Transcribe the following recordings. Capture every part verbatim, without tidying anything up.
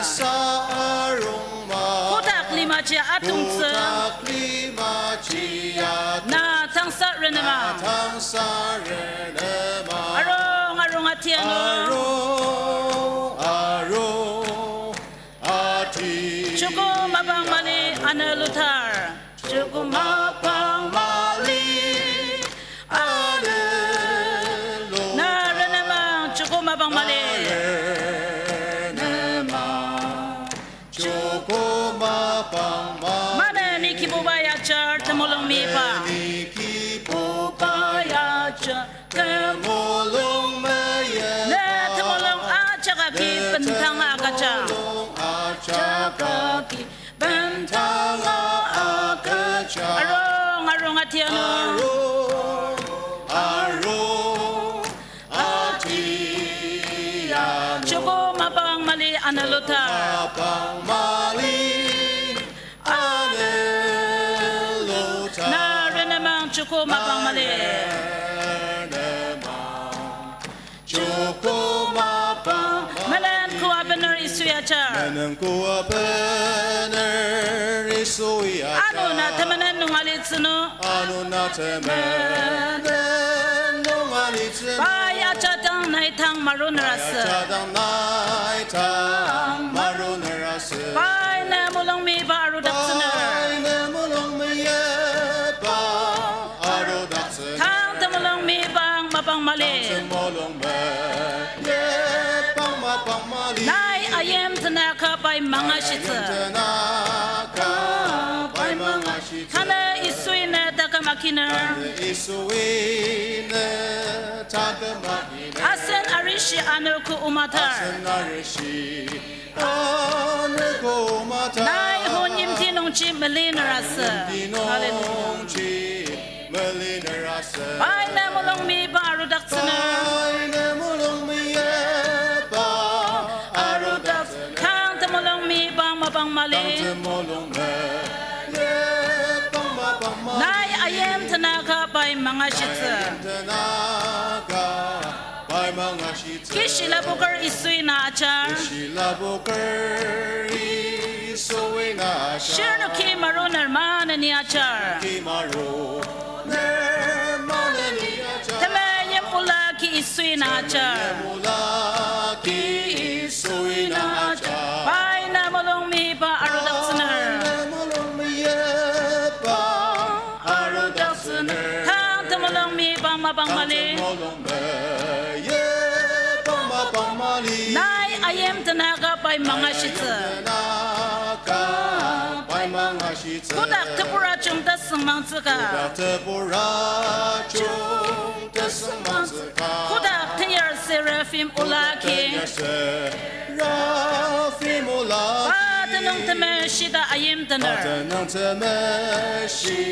Sa arung ma. Kotak limaji atongtsü. Kotak limaji atongtsü. Na tangsa renema. Na tangsa renema. Arung, arung atianu. Arung, arung ati. Chuku mapang mali anü lutar. Chuku mapang mali anü lu. Na renemang chuku mapang mali. Renemang chuku mapang mali. Maneni Kibuba ya ajar temulung miba. Maneni Kibuba ya ajar temulung meyeba. Ne temulung ajak agi bendang agüja. Ne temulung ajak agi bendanga agüja. Arung, arung atianu. Arung, arung atianu. Chuku mapang mali anü luta. Chuku mapang mali anü luta. Na renemang chuku mapang mali. Renemang chuku mapang mali. Menen koa bener Yisu ya ajar. Menen koa bener Yisu ya ajar. Ano na temenen nung alitsü nung. Ano na temenen nung alitsü nung. Pai ajadang nai tang maruner asü. Pai ajadang nai tang maruner asü. Pai ne mulung miba arudaktsüner. Pai ne mulung miba arudaktsüner. Tang temulung mibang mapang mali. Tang temulung mibang mapang mali. Nai ayim tenaka pai mangashitsü. Ayim tenaka pai mangashitsü. Tanü Yisui ne taküm akiner. Tanü Yisui ne taküm akiner. Asen arishi anogo omatar. Asen arishi anogo omatar. Nai hun yimti nungji meliner asü. Yimti nungji meliner asü. Hallelujah. Pai ne mulung miba arudaktsüner. Pai ne mulung miba arudaktsüner. Tang temulung mibang mapang mali. Tang temulung mibang mapang mali. Nai ayim tenaka pai mangashitsü. Ayim tenaka pai mangashitsü. Kishi lapoker Yisui na ajar. Kishi lapoker Yisui na ajar. Shirnoki maruner maneni ajar. Shirnoki maruner maneni ajar. Temeim ola ki Yisui na ajar. Temeim ola ki Yisui na ajar. Pai ne mulung miba arudaktsüner. Pai ne mulung miba arudaktsüner. Tang temulung mibang mapang mali. Tang temulung mibang mapang mali. Nai ayim tenaka pai mangashitsü. Nai ayim tenaka pai mangashitsü. Kotak tebur ajung tesüngmangtsüka. Kotak tebur ajung tesüngmangtsüka. Kotak tenyar seraphim ola ki. Kotak tenyar seraphim ola ki. Pa tenüng temeshi ta ayim tener. Pa tenüng temeshi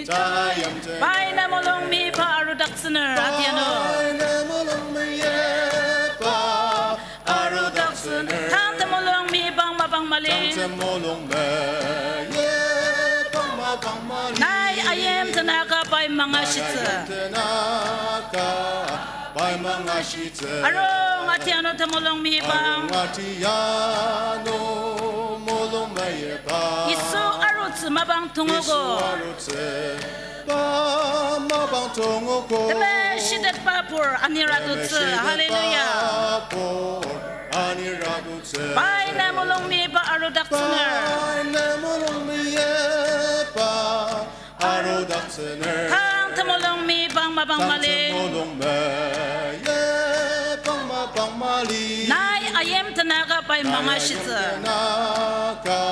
ta ayim tener. Pai ne mulung miba arudaktsüner adianu. Pai ne mulung miba arudaktsüner. Tang temulung mibang mapang mali. Tang temulung mibang mapang mali. Nai ayim tenaka pai mangashitsü. Nai ayim tenaka pai mangashitsü. Arung atianu temulung miba. Arung atianu mulung miba. Yisu arutsü mapang tongogo. Yisu arutsü pa mapang tongogo. Temeshitetba pur aniradutsü. Temeshitetba pur aniradutsü. Hallelujah. Pai ne mulung miba arudaktsüner. Pai ne mulung miba arudaktsüner. Tang temulung mibang mapang mali. Tang temulung mibang mapang mali. Nai ayim tenaka pai mangashitsü. Nai ayim tenaka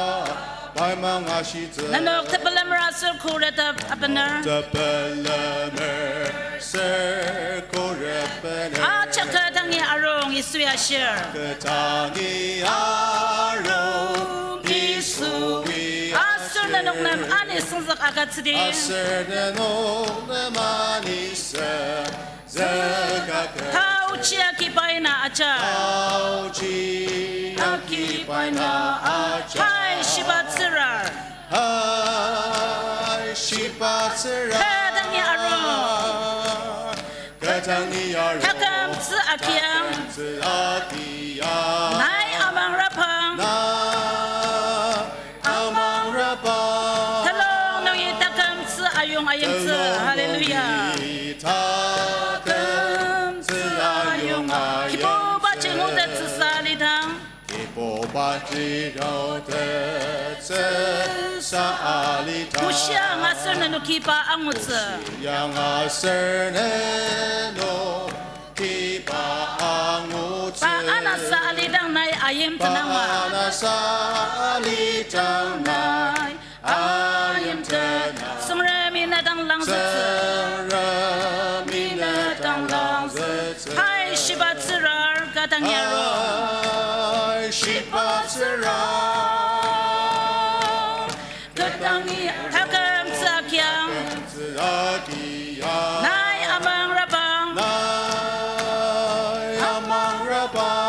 pai mangashitsü. Nenok tepelemer aser khuret abener. Tepelemer aser khuret abener. Ajak kü dangi arung Yisu ya ashir. Kü dangi arung Yisu ya ashir. Aser nenok nem ani sengzük agütsüdi. Aser nenok nem ani seng züka kü. Taochi agi pai na ajar. Taochi agi pai na ajar. Hai shiba tsürar. Hai shiba tsürar. Kü dangi arung. Kü dangi arung. Taküm tsü agiang. Taküm tsü agiang. Nai amang rapang. Pati rao tetsü sa alidang. Oshi ang aser nenoki pa angutsü. Oshi ang aser nenoki pa angutsü. Pa anasa alidang nai ayim tenangma. Pa anasa alidang nai ayim tenang. Tsüngremi na dang langzütsü. Tsüngremi na dang langzütsü. Hai shiba tsürar ka dang yaro. Hai shiba tsürar. Ka dang ya, taküm tsü agiang. Taküm tsü agiang. Nai amangrabang. Nai amangrabang.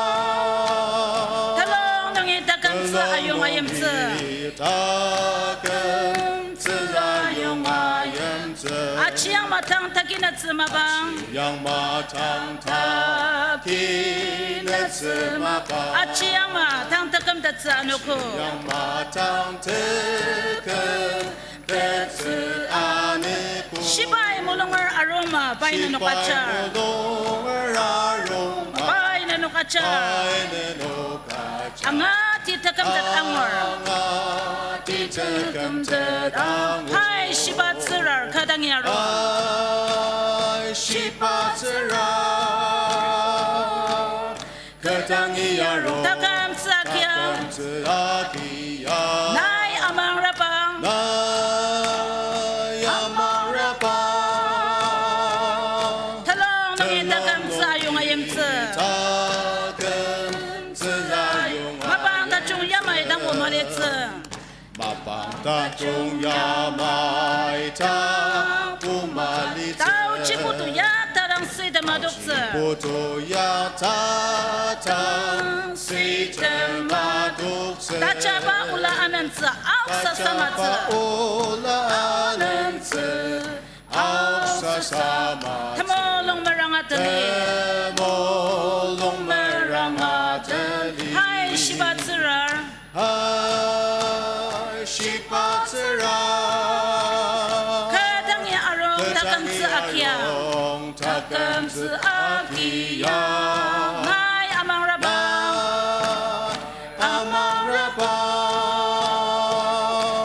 Telong nungi taküm tsü ayong ayimtsü. Telong nungi taküm tsü ayong ayimtsü. Aji ama tang taki netsü mapang. Aji ama tang taki netsü mapang. Aji ama tang taküm tetsü anogo. Aji ama tang taküm tetsü anogo. Shibai mulunger aroma pai nenok ajar. Shibai mulunger aroma pai nenok ajar. Pai nenok ajar. Angati takümtet angur. Angati takümtet angur. Hai shiba tsürar ka dang yaro. Hai shiba tsürar ka dang yaro. Taküm tsü agiang. Taküm tsü agiang. Nai amangrabang. Nai amangrabang. Telong nungi taküm tsü ayong ayimtsü. Telong nungi taküm tsü ayong ayimtsü. Mapang tajung yamai dang omalitsü. Mapang tajung yamai dang omalitsü. Taochi putu ya tarang süitem adoktsü. Taochi putu ya ta tarang süitem adoktsü. Tajaba ola anentsü, aoksa samatsü. Tajaba ola anentsü, aoksa samatsü. Temulung meranga tali. Temulung meranga tali. Hai shiba tsürar. Hai shiba tsürar. Ka dang ya arung taküm tsü agiang. Ka dang ya arung taküm tsü agiang. Nai amangrabang. Nai amangrabang.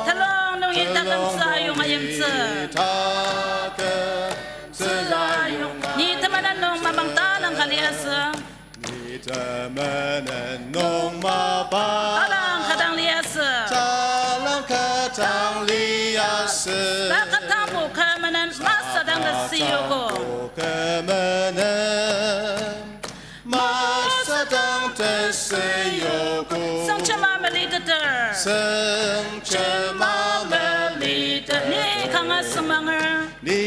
Telong nungi taküm tsü ayong ayimtsü. Telong nungi taküm tsü ayong ayimtsü. Ni temenen nung mapang talang ka liasü. Ni temenen nung mapang talang ka dang liasü. Talang ka dang liasü. Saka tangbo kü menen masadang ta siyoko. Saka tangbo kü menen masadang ta siyoko. Sengchema meliteter. Sengchema meliteter. Ni kanga sengmanger. Ni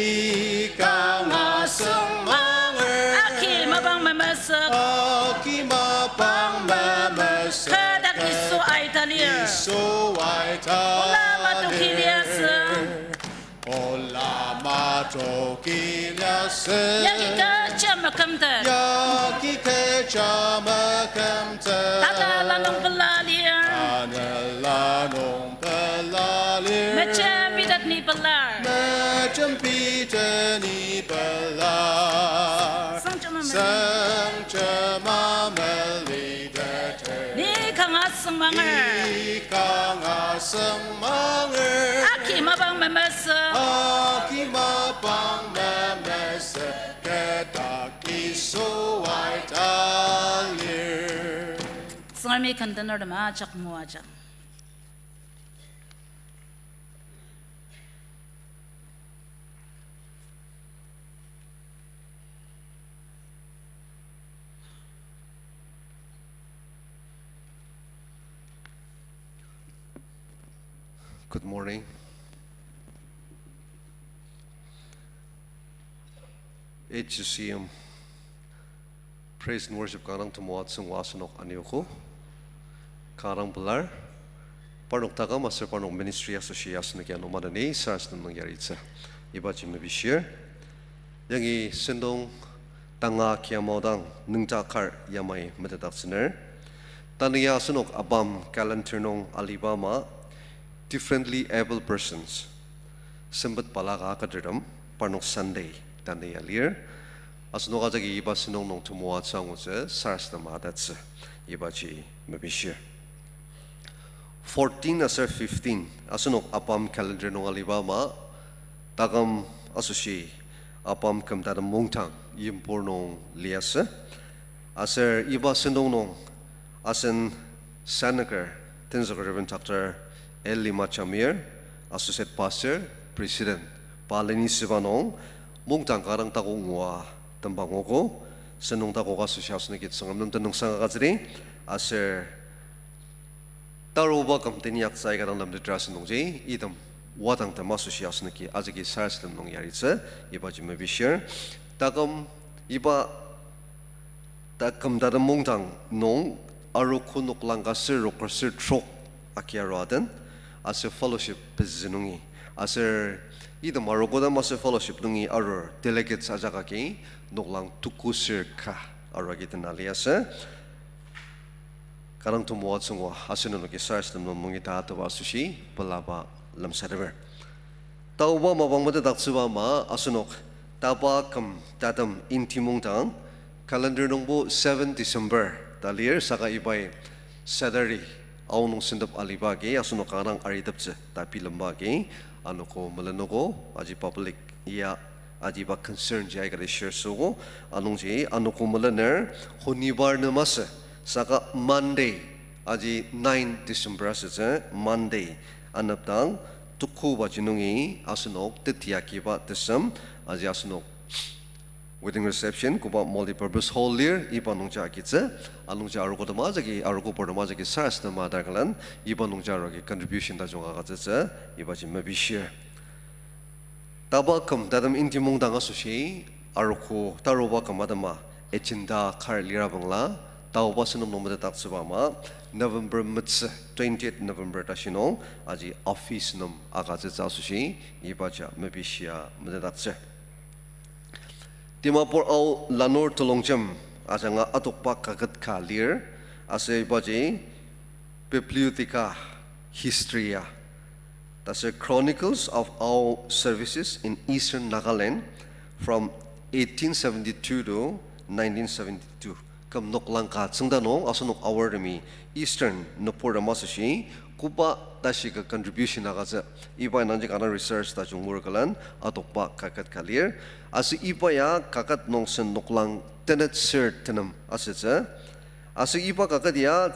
kanga sengmanger. Aki mapang memesük. Aki mapang memesük. Kü dak Yisu aita lir. Yisu aita lir. Ola matoki liasü. Ola matoki liasü. Yagi kecha makümtet. Yagi kecha makümtet. Tata la nung pela lir. Tata la nung pela lir. Mejembitet ni pelar. Mejembitet ni pelar. Sengchema meli. Sengchema meliteter. Ni kanga sengmanger. Ni kanga sengmanger. Aki mapang memesük. Aki mapang memesük. Kü dak Yisu aita lir. Tsüngremi kendener tema ajak moajak. Good morning. H C C M Praise and Worship kanga temoatsü ngua asenok aniogo. Kanga pelar, parnok taküm aser parnok ministry asoshi asenok ya nung maneni sarasadem nung yaritsü. Ibaji mepishir. Yangi sentong tanga kiamao dang nüngdak kar yamai metetdaktsüner. Tanü ya asenok ABAM calendar nung aliba ama differently abled persons sempet balaka akatertem parnok Sunday tanü ya lir. Asenok ajaki iba sentong nung temoatsü angutsü sarasadema tatsü ibaji mepishir. fourteen aser fifteen, asenok ABAM calendar nung aliba ama, taküm asoshi ABAM küm tatem mungdang yimpur nung liasü. Aser iba sentong nung asen sanaker tenzüker Reverend Doctor L Lima Jamir, Associate Pastor, President, pa lenisüba nung mungdang kanga takok ngua temba nguogo, sentong takok asoshi asenoki Tsüngrem nem tenüngsang agütsüdi, aser taruba küm teinyaktsü aika dang lemtetra asünungji, item wadang tema asoshi asenoki ajaki sarasadem nung yaritsü, ibaji mepishir. Taküm iba ta küm tatem mungdang nung arogo noklang ka ser rokür ser trok agi arua den, aser fellowship pezü nungi. Aser item arogo tem aser fellowship nungi arur delegates ajak agi noklang tuku ser ka arua agi den aliasü. Kanga temoatsü ngua aser nenoki sarasadem nung nungi ta ateba asoshi pelaba lemsateper. Taoba mapang metetdaktsüba ama asenok taba küm tatem inti mungdang calendar nungbo seven December ta lir saka ibai Saturday aonung sentep aliba agi asenok kanga ariteptsü ta bilemba agi anogo melenogo aji public ya aji iba concern ji aikati share süogo, anungji anogo melener honibar nem asü, saka Monday, aji nine December asütsü, Monday, anepdang tuku baji nungi asenok teti akiba tesem, aji asenok wedding reception koba multipurpose hall lir iba nungji agitsü, anungji arogo tem ajaki, arogobur tem ajaki sarasadema darkalan iba nungji arogi contribution tajung agütsütsü, ibaji mepishir. Taba küm tatem inti mungdang asoshi arogo taruba küm atema agenda kar lira bangla, taoba sentong nung metetdaktsüba ama November metsü, twenty-eight November tashi nung aji office nem agütsütsü asoshi ibaji mepishia metetdaktsür. Dimapur Ao Lanur Telongjem ajanga atokba kaket ka lir, aser ibaji Bibliotheca Historya, ta ser Chronicles of Ao Services in Eastern Nagaland from eighteen seventy-two to nineteen seventy-two. Küm noklang ka tsüngda nung asenok Aortemi Eastern nüburtem asoshi koba tashi ka contribution agütsü, iba nungji kanga research tajung murkalan atokba kaket ka lir. Aser iba ya kaket nung sen noklang tenet ser tenem asütsü. Aser iba kaket ya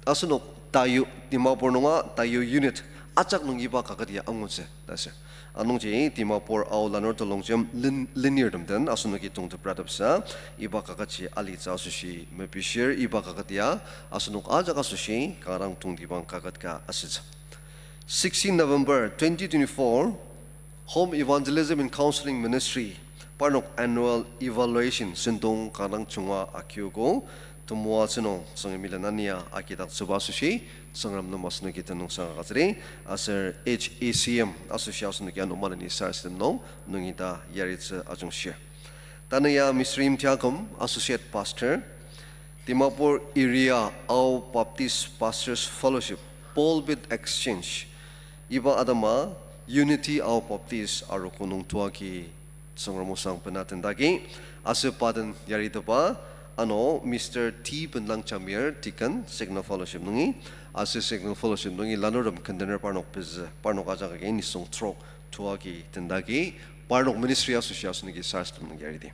asenok Tayu, Dimapur nunga Tayu unit ajak nung iba kaket ya angutsü ta ser. Anungji Dimapur Ao Lanur Telongjem len-, lenirtem den asenoki tongtepratepsa, iba kaketji alitsü asoshi mepishir, iba kaket ya asenok ajak asoshi kanga tongtibang kaket ka asütsü. Sixteen November twenty twenty-four, Home Evangelism and Counseling Ministry parnok annual evaluation sentong kanga junga akiogo, temoatsü nung Tsüngremi lenania agidaktsüba asoshi Tsüngrem nem asenoki tenüngsang agütsüdi, aser H A C M asoshi asenoki ano maneni sarasadem nung nungi ta yaritsü ajungshir. Tanü ya Mister Imtiakum, Associate Pastor, Dimapur Area Ao Baptist Pastors Fellowship Pulpit Exchange, iba atema Unity Ao Baptist arogo nung tuagi Tsüngrem osang bena tendagi, aser pa den yaritepa ano Mister T Benlang Jamir, Deacon, Signal Fellowship nungi, aser Signal Fellowship nungi lanurtem kendener parnok pezü, parnok ajak agi nisung trok tuagi tendagi, parnok ministry asoshi asenoki sarasadem nung yaridi.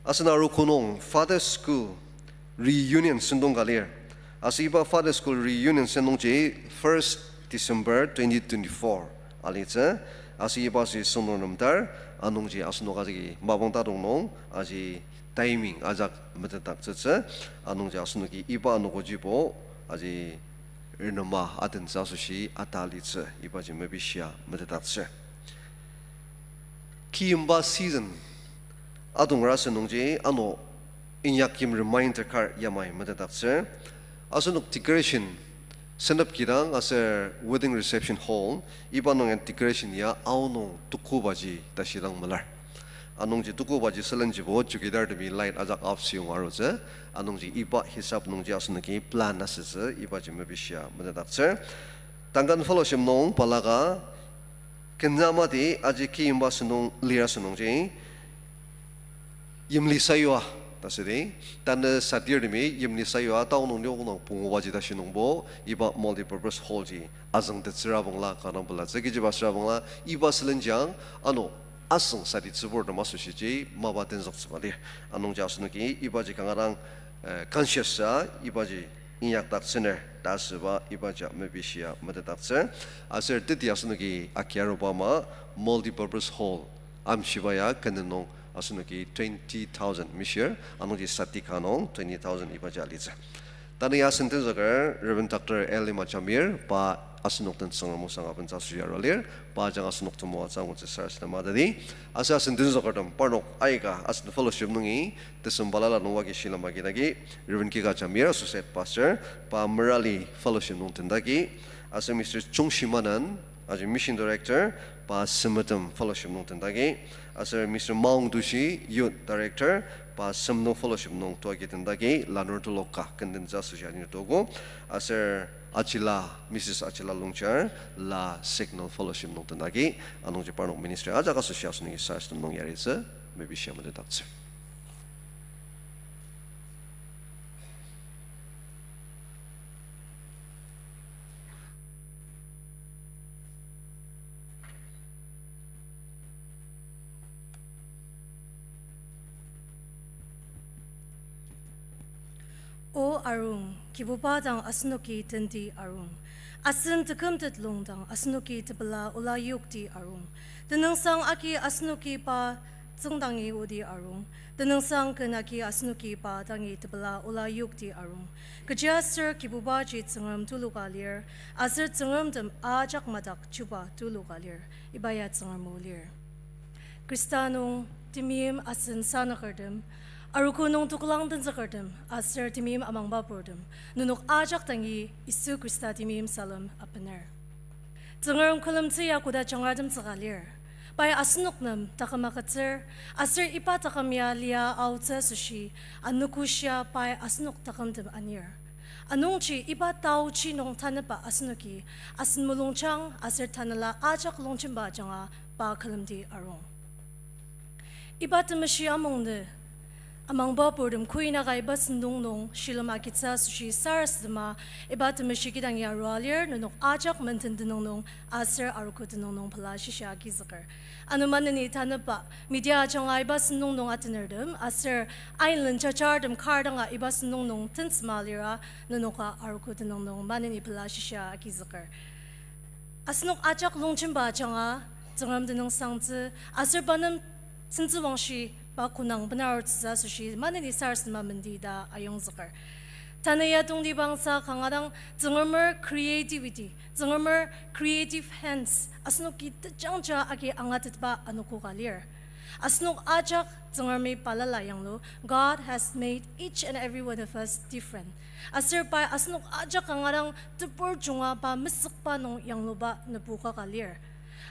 Asen arogo nung Father School Reunion sentong ka lir. Aser iba Father School Reunion sentongji first December twenty twenty-four alitsü. Aser iba asoshi sentong nem dar, anungji asenok ajaki mapang tatok nung aji timing ajak metetdaktsütsü. Anungji asenoki iba anogojibo aji renema adentsü asoshi atalitsü, ibaji mepishia metetdaktsür. Kiyimba season adongra asünungji ano inyakyim reminder kar yamai metetdaktsür. Asenok decoration senep kidang aser wedding reception hall iba nung ya decoration ya aonung tukubaji tashidang melar. Anungji tukubaji sülenjibo chowkidar temi light ajak off süyong arutsü. Anungji iba hisap nungji asenoki plan asütsü, ibaji mepishia metetdaktsür. Duncan Fellowship nung balaka, kenamati aji kiyimba sentong lira asünungji, yimli sayua, Asüdi, tanü satirtemi yimli sayua taonung lioknang pungubaji tashi nungbo, iba multipurpose hall ji azüngtettsüra bangla, kanga pelatsü kechiba süra bangla, iba sülenjang, ano, asüng sadi tsüburtem asoshiji mapa tenzüktsüba lir. Anungji asenoki ibaji kanga dang, eh, conscious sa, ibaji inyakdaktsüner ta asüba, ibaji mepishia metetdaktsür. Aser teti asenoki akia aruba ama multipurpose hall amshiba ya kenden nung asenoki twenty thousand mishir, anungji sati ka nung twenty thousand ibaji alitsü. Tanü ya sentenzüker Reverend Doctor Elima Jamir, pa asenok den Tsüngrem osang abentsü asoshi arua lir, pa ajanga asenok temoatsü angutsü sarasadema tadi. Aser sentenzükertem parnok aika asen fellowship nungi tesem balala nung wagi shilem agi dagi, Reverend Kika Jamir, Associate Pastor, pa merali fellowship nung tendagi, aser Mister Chungshi Manan, aji Mission Director, pa Semetem Fellowship nung tendagi, aser Mister Maung Tushi, Youth Director, pa Semnung Fellowship nung tuagi tendagi, lanur telok ka kendentsü asoshi anir togo, aser Achila, Missus Achila Longchar, la Signal Fellowship nung tendagi, anungji parnok ministry ajak asoshi asenoki sarasadem nung yaritsü, mepishia metetdaktsür. O arung, Kibuba dang asenoki tenti arung. Asen tekümtet lung dang asenoki tepela ola yokti arung. Tenüngsang agi asenoki pa tsüngdangi odi arung. Tenüngsang ken agi asenoki pa dangi tepela ola yokti arung. Kechiaser Kibubaji Tsüngrem tulu ka lir, aser tsüngremtem ajak madak chuba tulu ka lir, iba ya Tsüngrem o lir. Khrista nung temeim asen sanükertem, arogo nung toklang tenzükertem, aser temeim amangba purtem, nenok ajak dangi Yisu Khrista temeim salem apener. Tsüngrem külemtsü ya koda jangratemtsü ka lir. Pai asenok nem taküm agütsür, aser iba taküm ya lia aotsü asoshi, anogoshia pai asenok takümtem anir. Anungji iba taochi nung tanüba asenoki, asen mulungjang aser tanela ajak longjemba ajanga pa külemdi arung. Iba temeshi amungnü, amangba purtem kuinaka iba sentong nung shilem agitsü asoshi sarasadema, iba temeshi kidang ya arua lir, nenok ajak menden tenüng nung aser arogo tenüng nung pela shisa agizüker. Ano maneni tanüba, media ajanga iba sentong nung atenertem, aser ainlen jajartem kar danga iba sentong nung tensema lira, nenoka arogo tenüng nung maneni pela shisa agizüker. Asenok ajak longjemba ajanga, Tsüngrem tenüngsangtsü, aser pa nem sentsüwangshi pa konang benarutsütsü asoshi maneni sarasadema mendi ta ayongzüker. Tanü ya tongtibangsa kanga dang Tsüngremer creativity, Tsüngremer creative hands, asenoki tejangja agi angatetba anogo ka lir. Asenok ajak Tsüngremi balala yanglu, God has made each and every one of us different. Aser pai asenok ajak kanga dang tebur junga pa mesükba nung yangluba nübuka ka lir.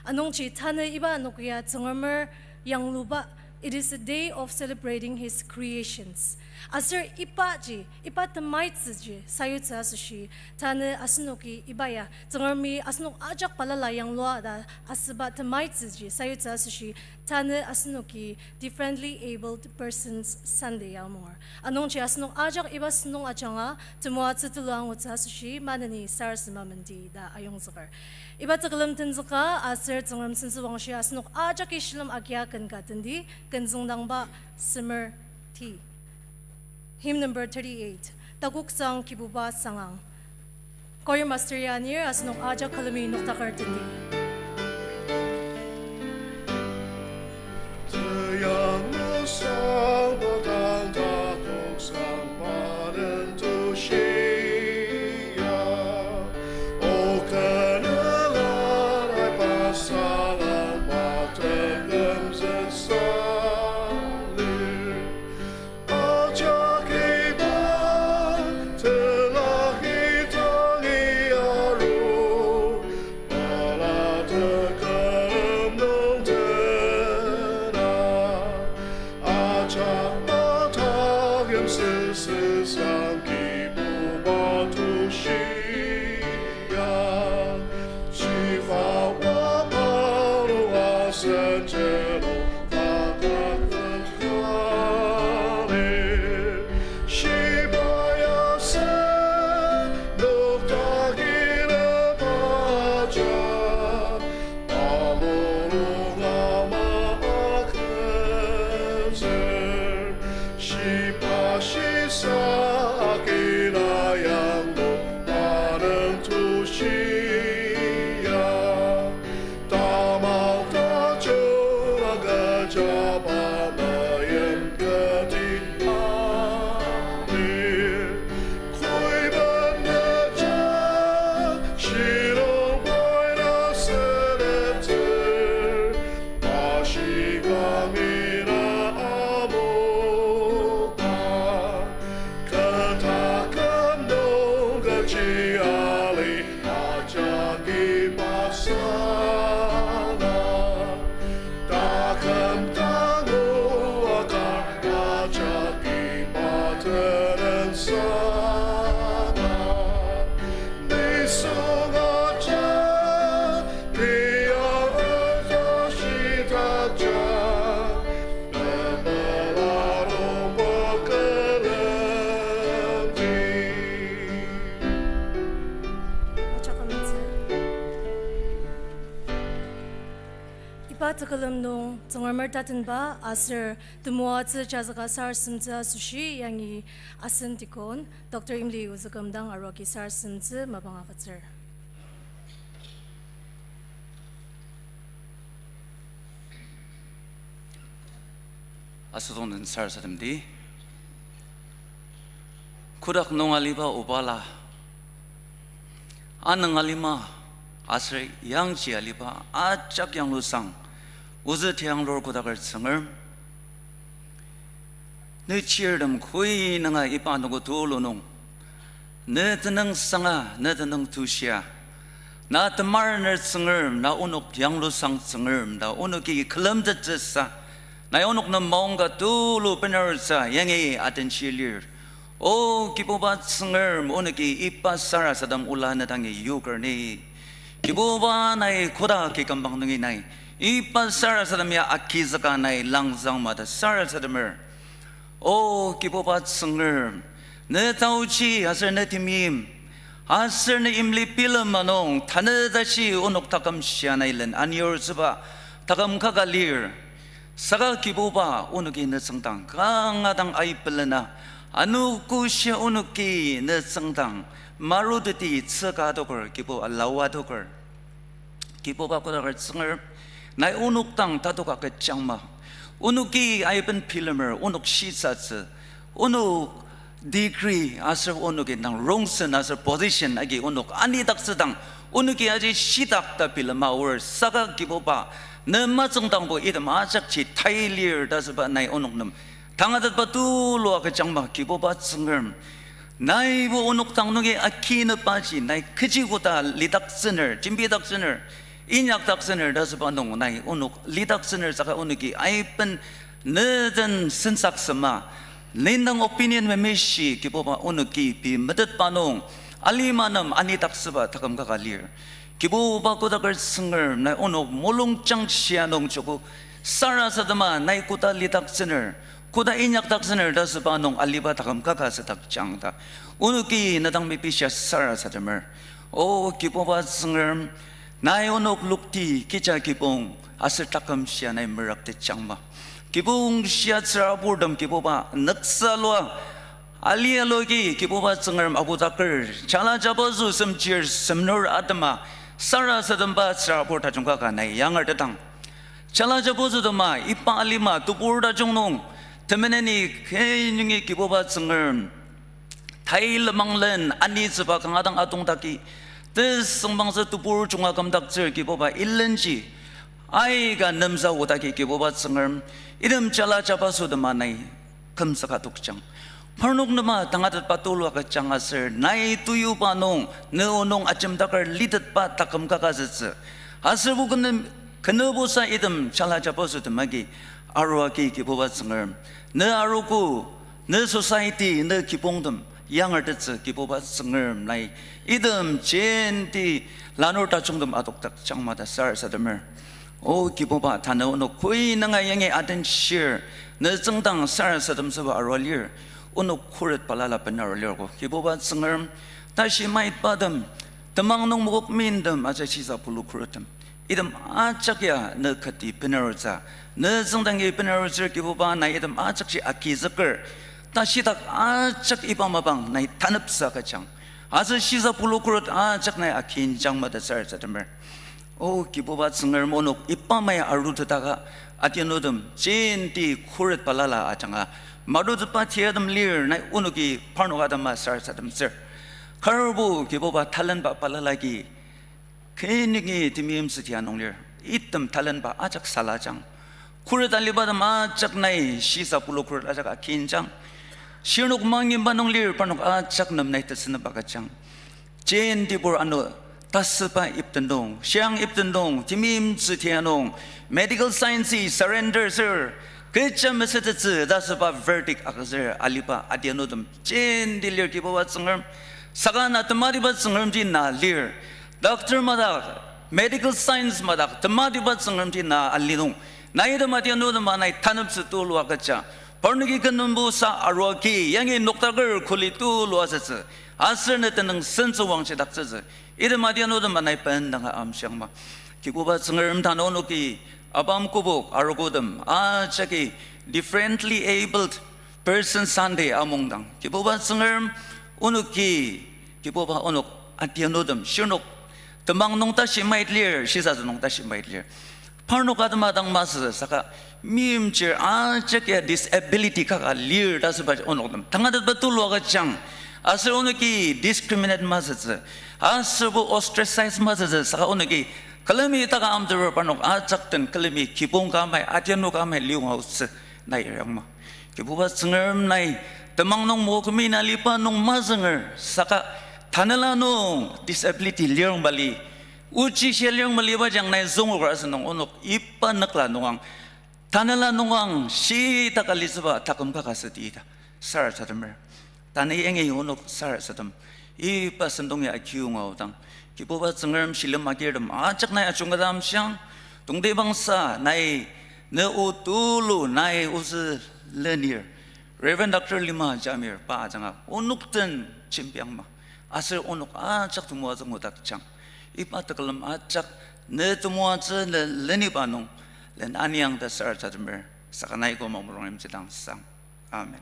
Anungji tanü iba anogo ya Tsüngremer yangluba, it is a day of celebrating his creations. Aser ibaji, iba temaitsüji sayutsü asoshi, tanü asenoki iba ya Tsüngremi asenok ajak balala yanglua ta asüba temaitsüji sayutsü asoshi, tanü asenoki Differently Abled Persons Sunday ya amunger. Anungji asenok ajak iba sentong ajanga temoatsü tulu angutsü asoshi maneni sarasadema mendi ta ayongzüker. Iba tekülem tenzüka aser Tsüngrem sentsüwangshi asenok ajaki shilem agia ken ka tendi, ken züngdangba semer ti. Hymn number thirty-eight, Takoksang Kibuba Sangang. Choir master ya anir asenok ajak külemi noktaker tendi. Teyanglosang bodang takoksang paden tushia, o kü nüla aiba sangang pa tekümzüksa lir. Ajak iba tela itangi aru, pala Tekülem nung Tsüngremer tatenba aser temoatsü jazüka sarasademtsü asoshi yangi asen deacon Doctor Imli Ozüküm dang arua agi sarasademtsü mapang agütsür. Asüdong den sarasademdi. Kotak nung aliba obala, anüng alima aser yangji aliba ajak yanglusang ozü tianglur kodaker Tsüngrem, ne chirtem koi nunga iba anogo tulu nung ne tenüngsanga, ne tenüng tushia, na temarener Tsüngrem, na onok yanglusang Tsüngrem ta onoki külemtettsüsa, nai onok nem maongka tulu benarutsü yangi atenshi lir. O Kibuba Tsüngrem, onoki iba sarasadem ola ne dangi yoker ni. Kibuba, nai koda ki kümbang nungi nai iba sarasadem ya agizüka nai langzang mata sarasademer. O Kibuba Tsüngrem, ne taochi aser ne temeim aser ne imli bilema nung tanü tashi onok taküm shia nai len aniortsüba taküm kaka lir. Saka Kibuba, onoki ne tsüngdang kanga dang aibelena, anogo shia onoki ne tsüngdang maruteti tsüka adoker, Kibuba lawa adoker. Kibuba kodaker Tsüngrem, nai onok dang tatoka kechangma. Onoki aiben bilemer, onok shisatsü, onok degree aser onoki dang rongsen aser position agi onok anidaktsüdang, onoki aji shitak ta bilema aor saka Kibuba, ne matsüngdangbo item ajakji tai lir ta asüba nai onok nem tangatetba tulua kechangma Kibuba Tsüngrem. Naibo onok dang nungi akinübaji nai kechi koda lidaktsüner, jembidaktsüner, inyakdaktsüner ta asüba nung nai onok lidaktsüner saka onoki aiben ne den sensaksema, ne dang opinion memeshi Kibuba onoki pei metetba nung alima nem anidaktsüba taküm kaka lir. Kibuba kodaker Tsüngrem, nai onok mulungjang shia nung joko sarasadema nai koda lidaktsüner, koda inyakdaktsüner ta asüba nung aliba taküm kaka südakjang ta onoki ne dang mepishia sarasademer. O Kibuba Tsüngrem, nai onok lokti kecha kibong aser taküm shia nai merüktetjangma. Kibong shia tsüraburtem Kibuba nüksa lua, ali aloki Kibuba Tsüngrem apudaker, jala jabaso semchir semnur atema sarasademba tsürabur tajung kaka nai yangertetang. Jala jabasotema iba alima tebur tajung nung temeneni kenungi Kibuba Tsüngrem tai lenmanglen anitsüba kanga dang atongdaki, tesüngmangtsü tebur junga kümdaktsür Kibuba ilenji aika nemsa odagi Kibuba Tsüngrem, item jala jabasotema nai kümzüka tokjang. Parnok nema tangatetba tulua kechang aser nai teyuba nung ne onok ajemdaker litetba taküm kaka sütsü. Aser bu kene, kenübosa item jala jabasotema agi arua agi Kibuba Tsüngrem, ne arogo, ne society, ne kibongtem yangertettsü Kibuba Tsüngrem nai item jenti lanur tajungtem adokdakjangma ta sarasademer. O Kibuba, tanü onok koi nunga yangi adenshir, ne tsüngdang sarasademtsüba arua lir, onok khuret balala benaru lir ko. Kibuba Tsüngrem, tashi maitbatem, temang nung mokok mindem aja shisa pulu khurettem, item ajak ya ne kati benarutsü, ne tsüngdangi benarutsür Kibuba nai item ajakji agizüker, tashidak ajak iba mapang nai taneptsü agüjang. Aser shisa pulu khuret ajak nai akinjang mata sarasademer. O Kibuba Tsüngrem, onok iba mai arutetaka adianutem jenti khuret balala ajanga marutetba tiatem lir nai onoki parnok atema sarasademtsür. Karbo Kibuba talentba balala agi kenungi temeimtsü tia nung lir. Item talentba ajak salajang. Khuret alibatem ajak nai shisa pulu khuret ajak akinjang. Shirnok mangiba nung lir parnok ajak nem nai tesünepba agüjang. Jentibur ano tasüba iptendong, shiang iptendong, temeimtsü tia nung, medical science surrender sür, kecha mesütettsü ta asüba verdict agütsür aliba adianutem jenti lir Kibuba Tsüngrem. Saka na tematiba Tsüngremji na lir. Doctor madak, medical science madak tematiba Tsüngremji na ali nung, nai item adianutema nai taneptsü tulua agüja. Parnoki kenenbusa aruagi yangi noktaker kuli tulua asütsü, aser ne tenüng sentsü wangshidaktsütsü, item adianutema nai bendanga amshiangma. Kibuba Tsüngrem, tanü onoki Abam kübok arogotem ajaki Differently Abled Person Sunday amungdang, Kibuba Tsüngrem, onoki, Kibuba, onok adianutem, shirnok temang nung tashi mait lir, shisatsü nung tashi mait lir. Parnok atema dang masü saka, meimchir ajak ya disability kaka lir ta asüba onok nem tangatetba tulu agüjang. Aser onoki discriminate masütsü, aserbo ostracize masütsü, saka onoki külemi taka amteper parnok ajak den külemi kibong ka amai, adianu ka amai liyonga aotsü nai inyakma. Kibuba Tsüngrem, nai temang nung mokümina aliba nung mazünger saka, tanela nung disability lir mali, ochi shia lir mali, iba jang nai züngoker asünung onok iba nükla nungang, tanela nungang shitaka litsüba taküm kaka südi ta sarasademer. Tanü yangi onok sarasadem iba sentong ya akiyonga aodang, Kibuba Tsüngrem, shilem agirtem ajak nai ajungketa amshiang. Tongtibangsa nai, ne o tulu nai ozü lenir, Reverend Doctor Lima Jamir pa ajanga onok den jembiangma. Aser onok ajak temoatsü ngudakjang. Iba tekülem ajak ne temoatsü ne leniba nung len aniang ta sarasademer, saka nai koma mulung yimjidang sang. Amen.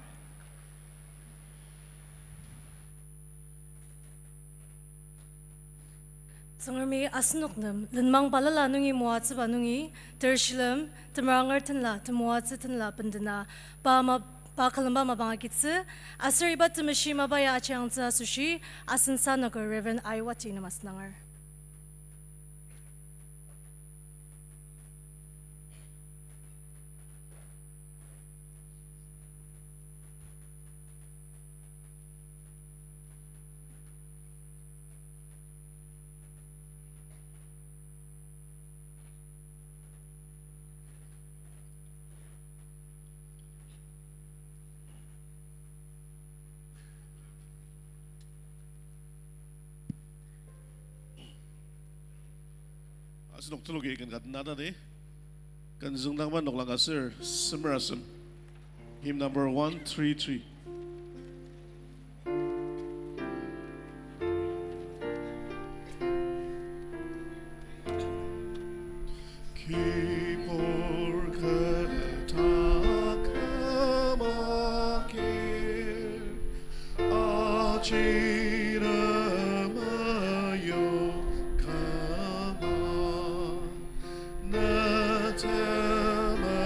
Tsüngremi asenok nem lenmang balala nungi moatsüba nungi, ter shilem, temeranger tenla, temoatsü tenla bendena, pa ma-, pa külemba mapang agitsü, aser iba temeshi mapa ya achiangtsü asoshi, asen sanaker Reverend Aiwati nem asünanger. Asenok tuluki ken ka tenatadi. Ken züngdangba noklang aser semer asem. Hymn number one three three. Kibur kü taküm agir, aji temayo küma, ne tema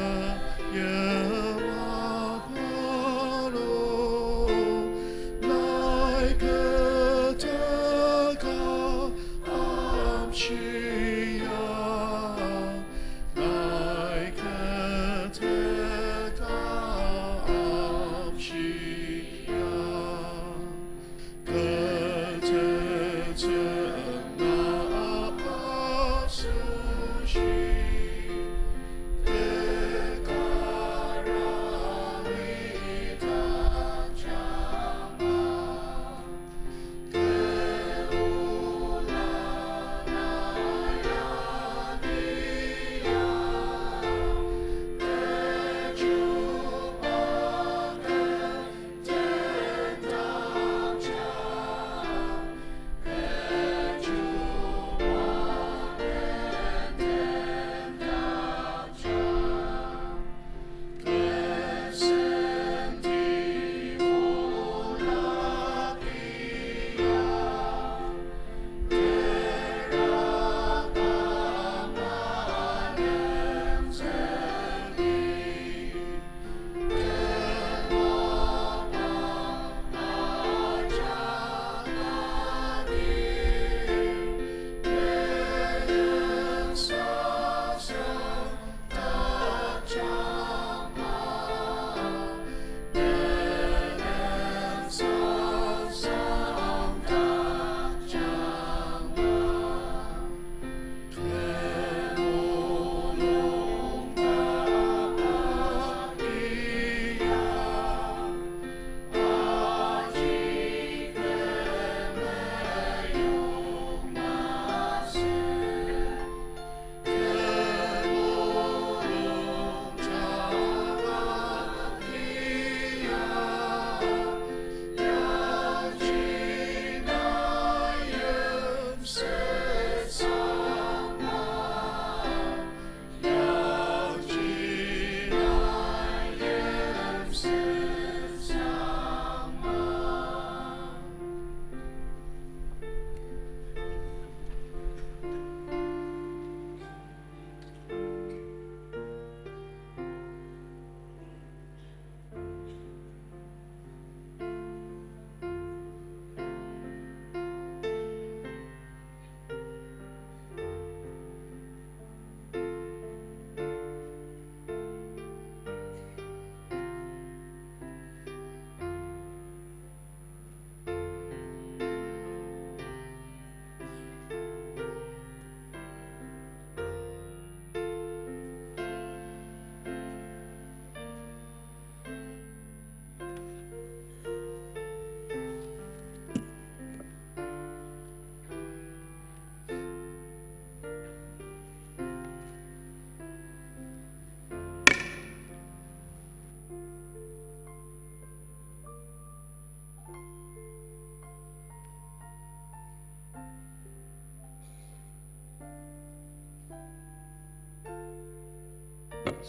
yama paro, nai kü teka amshia, nai kü teka amshia.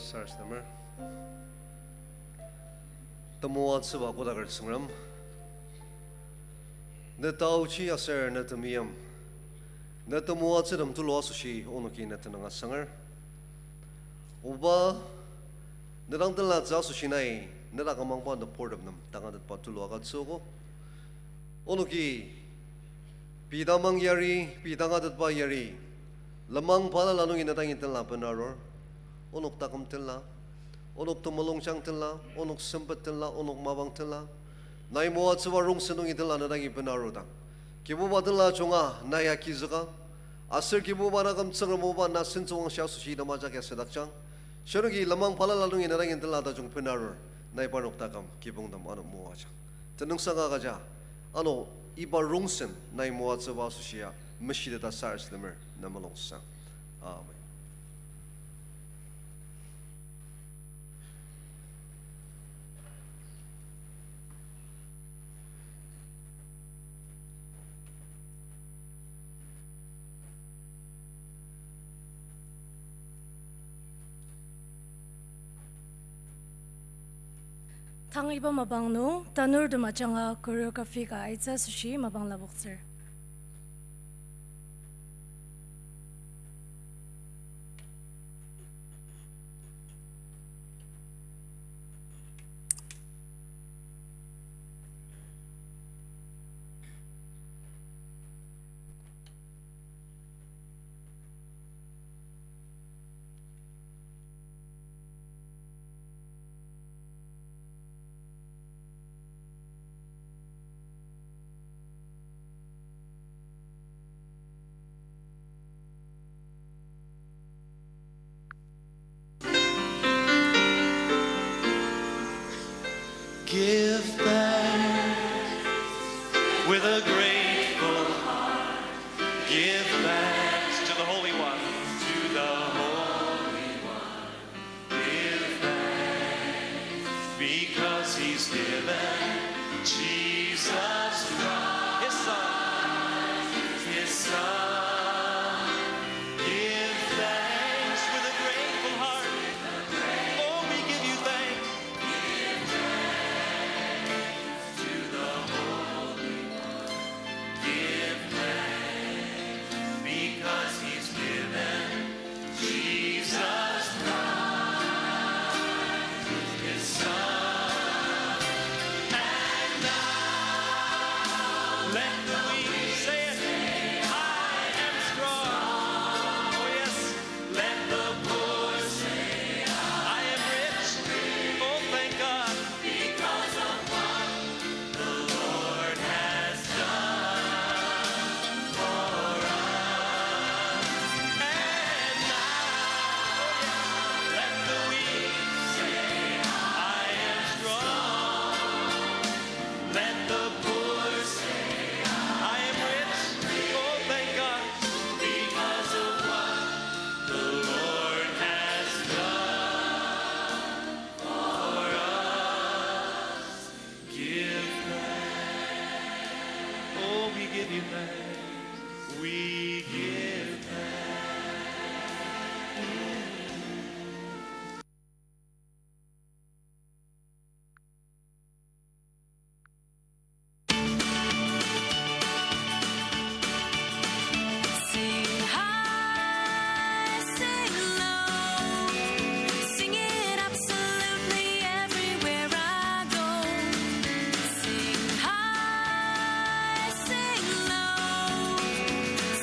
Sarasademer. Temoatsüba kodaker Tsüngrem, ne taochi aser ne temeim, ne temoatsütem tulu asoshi onoki ne tenüng asanger. Oba, ne dang tenlatsü asoshi nai, ne dak amangba nübortem nem tangatetba tulu agütsüogo. Onoki pei tamang yari, pei tangatetba yari, lenmang balala nungi ne dangi tenla benarur. Onok taküm tenla, onok temulungjang tenla, onok sempet tenla, onok mapang tenla, nai moatsüba rongsen nungi tenla ne dangi benarudang, Kibuba tenla junga nai agizüka, aser Kibuba naküm Tsüngrem oba na sentsüwangshi asoshi item ajak ya südakjang. Shirnoki lenmang balala nungi ne dangi tenla tajung benarur, nai parnok taküm kibongtem ano moajang. Tenüngsang agüja, ano iba rongsen nai moatsüba asoshia meshiteta sarasademer ne mulungsang. Amen. Tang iba mapang nung tanurtem ajanga choreography ka aitsü asoshi mapang lapoktsür. Give thanks with a grateful heart. Give thanks to the Holy One. To the Holy One. Give thanks because he's given Jesus Christ, his son. His son. Give thanks with a grateful heart. Oh, we give you thanks. Give thanks to the Holy One. Give thanks because he's given Jesus Christ, his son. And now let the weak say it, "I am strong." Oh, yes. Let the poor say, "I am rich." Oh, thank God. Because of what the Lord has done for us. And now, let the weak say, "I am strong." Let the poor say, "I am rich." Oh, thank God. Because of what the Lord has done for us. Give thanks. Oh, we give you thanks. We give thanks. Sing high, sing low, sing it absolutely everywhere I go. Sing high, sing low,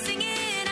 sing it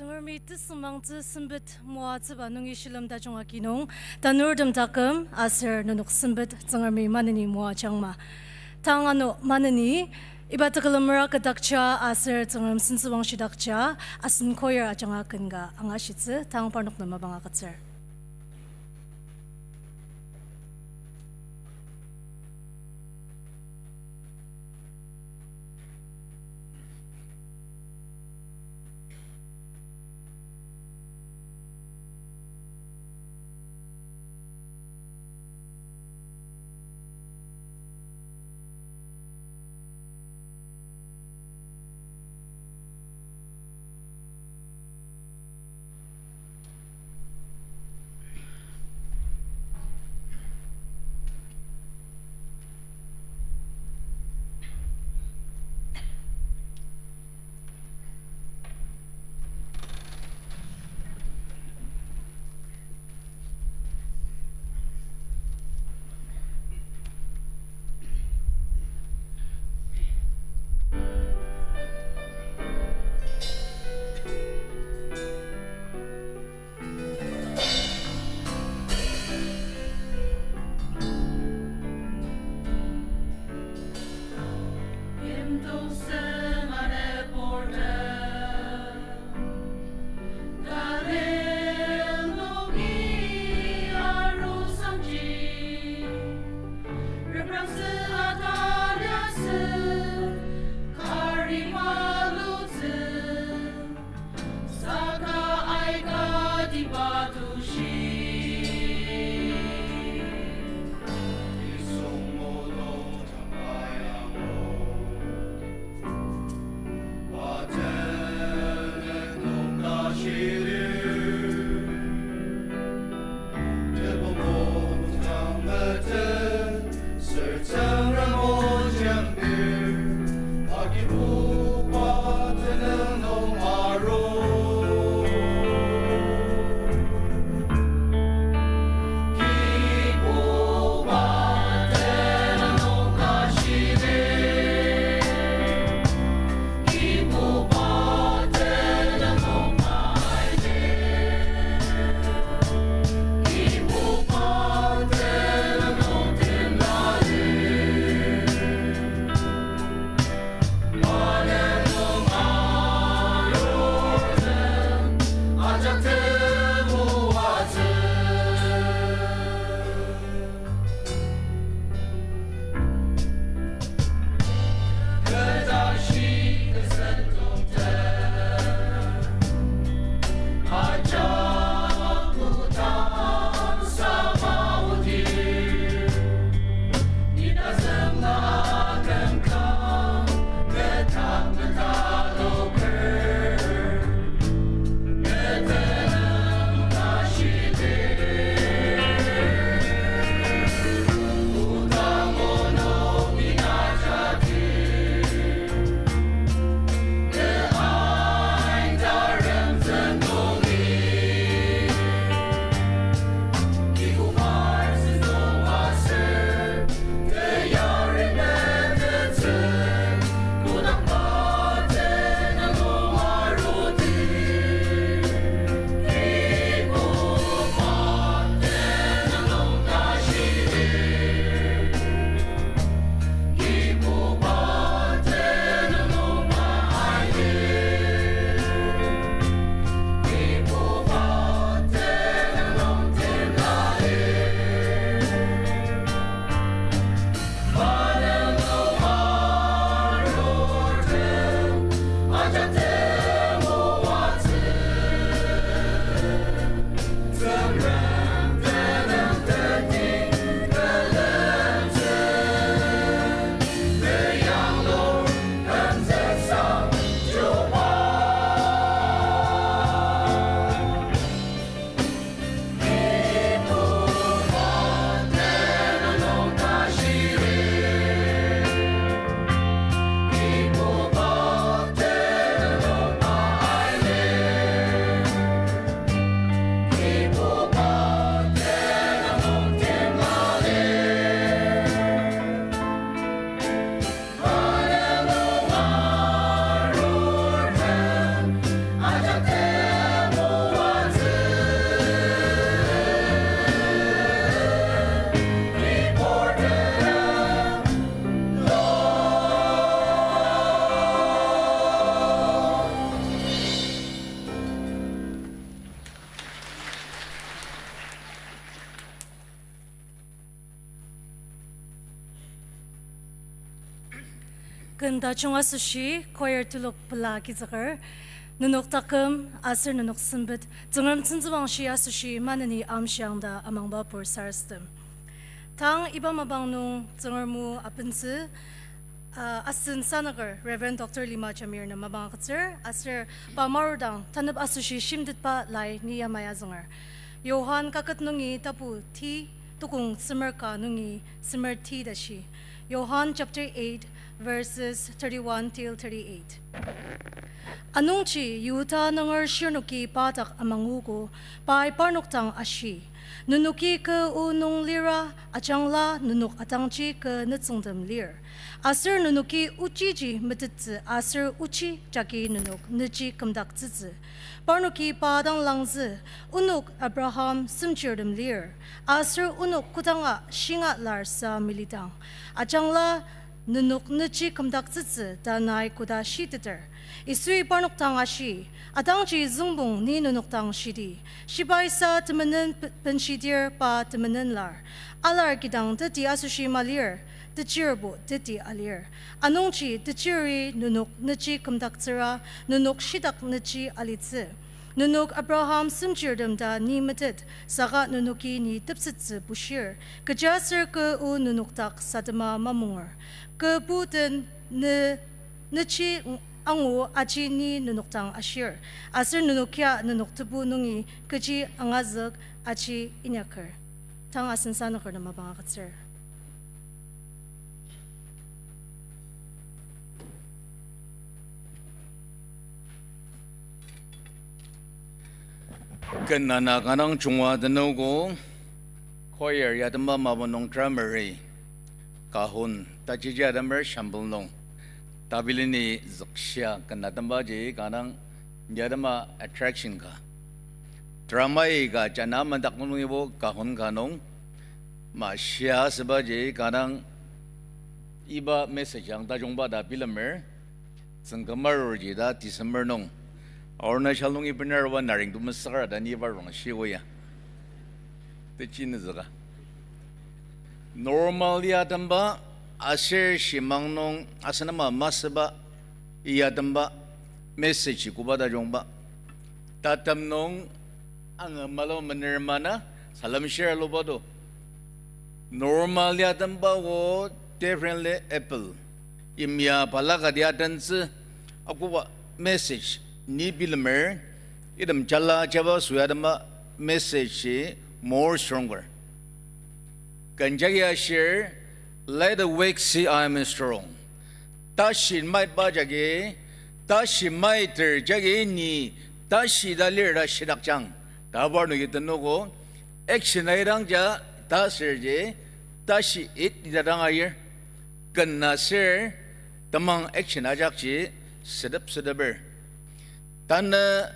Tsüngremi tesüngmangtsü sempet moatsüba nungi shilem tajung agi nung, tanurtem taküm aser nenok sempet Tsüngremi maneni moajangma. Tang ano maneni, iba tekülem meraka dakja aser Tsüngrem sentsüwang shidakja, asen choir ajanga ken ka angashitsü, tang parnok nem mapang agütsür. Ken tajung asoshi choir telok pela agizüker, nenok taküm aser nenok sempet, Tsüngrem tsüngtsübangshi asoshi maneni amshiang ta amangba pur sarasadem. Tang iba mapang nung Tsüngrem o abentsü, uh, asen sanaker Reverend Doctor Lima Jamir nem mapang agütsür, aser pa marudang tanep asoshi shimtetba lai ni yamai azünger. Johan kaket nungi tapu ti, tukong semer ka nungi semer ti tashi. Johan chapter eight, verses thirty-one till thirty-eight. Anungji Yihuda nunger shirnoki pa dak amangugo, pai parnok dang ashi, nenoki kü o nung lira, ajangla nenok atangji kü nütsüngtem lir. Aser nenoki ochiji metettsü aser ochi jagi nenok neji kümdaktsütsü. Parnoki pa dang langzü, onok Abraham semchirtem lir, aser onok kodanga shinga lar sa milidang, ajangla nenok neji kümdaktsütsü ta nai koda shiteter. Yisui parnok dang ashi, atangji züngpong ni nenok dang shidi, shibai sa temenen pe-, benshidir pa temenen lar. Alar kidang teti asoshi malir, techirbo teti alir. Anungji techiri nenok neji kümdaktsüra, nenok shitak neji alitsü. Nenok Abraham semchirtem ta ni metet, saka nenoki ni tepsettsü bushir, kechiaser kü o nenok dak sadema mamunger. Kü puten ne-, neji angu aji ni nenok dang ashir, aser nenokia nenok tebu nungi kechi angazük aji inyaker. Tang asen sanaker nem mapang agütsür. Ken ana kanga jungwa tenogo, choir ya temba mapang nung drummeri, Kahun, tajiji atemer shambul nung, tabilini zükshia ken atembaji kanga ya tema attraction ka. Dramai ka jana mandak nungibo Kahun ka nung, mashia asübaji kanga iba message ang tajungba ta bilemer, tsüngkümarurji ta December nung Arunachal nungi bener aruba naring temesakar ta ni iba rong shiogo ya. Techi nüzüka. Normal ya temba aser shimang nung asenama masüba ya temba message koba tajungba. Tatem nung ange malo mener mana salem share aluba do. Normal ya temba o differently able. Yimya balaka dia tentsü akoba message ni bilemer, item jala jaba süa tema message more stronger. Ken jagi ashir, let the weak say I am strong. Tashi maitba jagi, tashi maiter jagi ni tashi ta lir ta shidakjang. Ta parnoki tenogo, action aidangja ta sürji, tashi it ita dang ayir. Ken aser temang action ajakji sedep sedeper. Tanü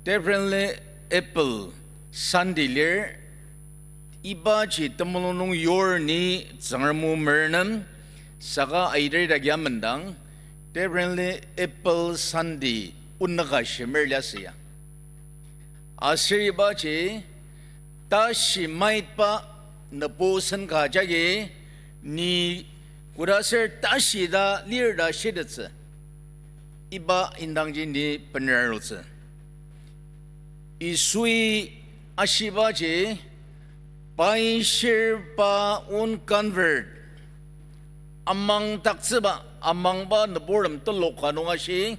differently able Sunday lir, ibaji temulung nung yur ni Tsüngrem o mernem, saka aiter dak ya mendang, differently able Sunday onüka shimer liasü ya. Aser ibaji tashi maitba nübu sen ka jagi ni kodaser tashi ta lir ta shitettsü. Iba indangji ni bener arutsü. Yisui ashibaji, pai shir pa unconvert, amangdaktsüba, amangba nüburtem telok ka nung ashi,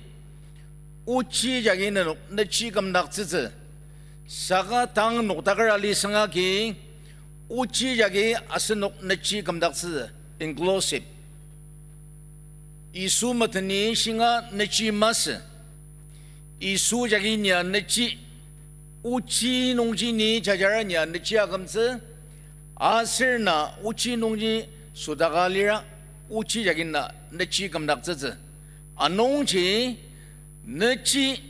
ochi jagi nenok nechi kümdaktsütsü. Saka tang noktaker ali sangaki, ochi jagi asenok nechi kümdaktsütsü, inclusive. Yisu meteni shinga nechi masü. Yisu jagi nia nechi, ochi nungji ni jajara nia nechi akümtsü, aser na ochi nungji südaka lira, ochi jagi na nechi kümdaktsütsü. Anungji nechi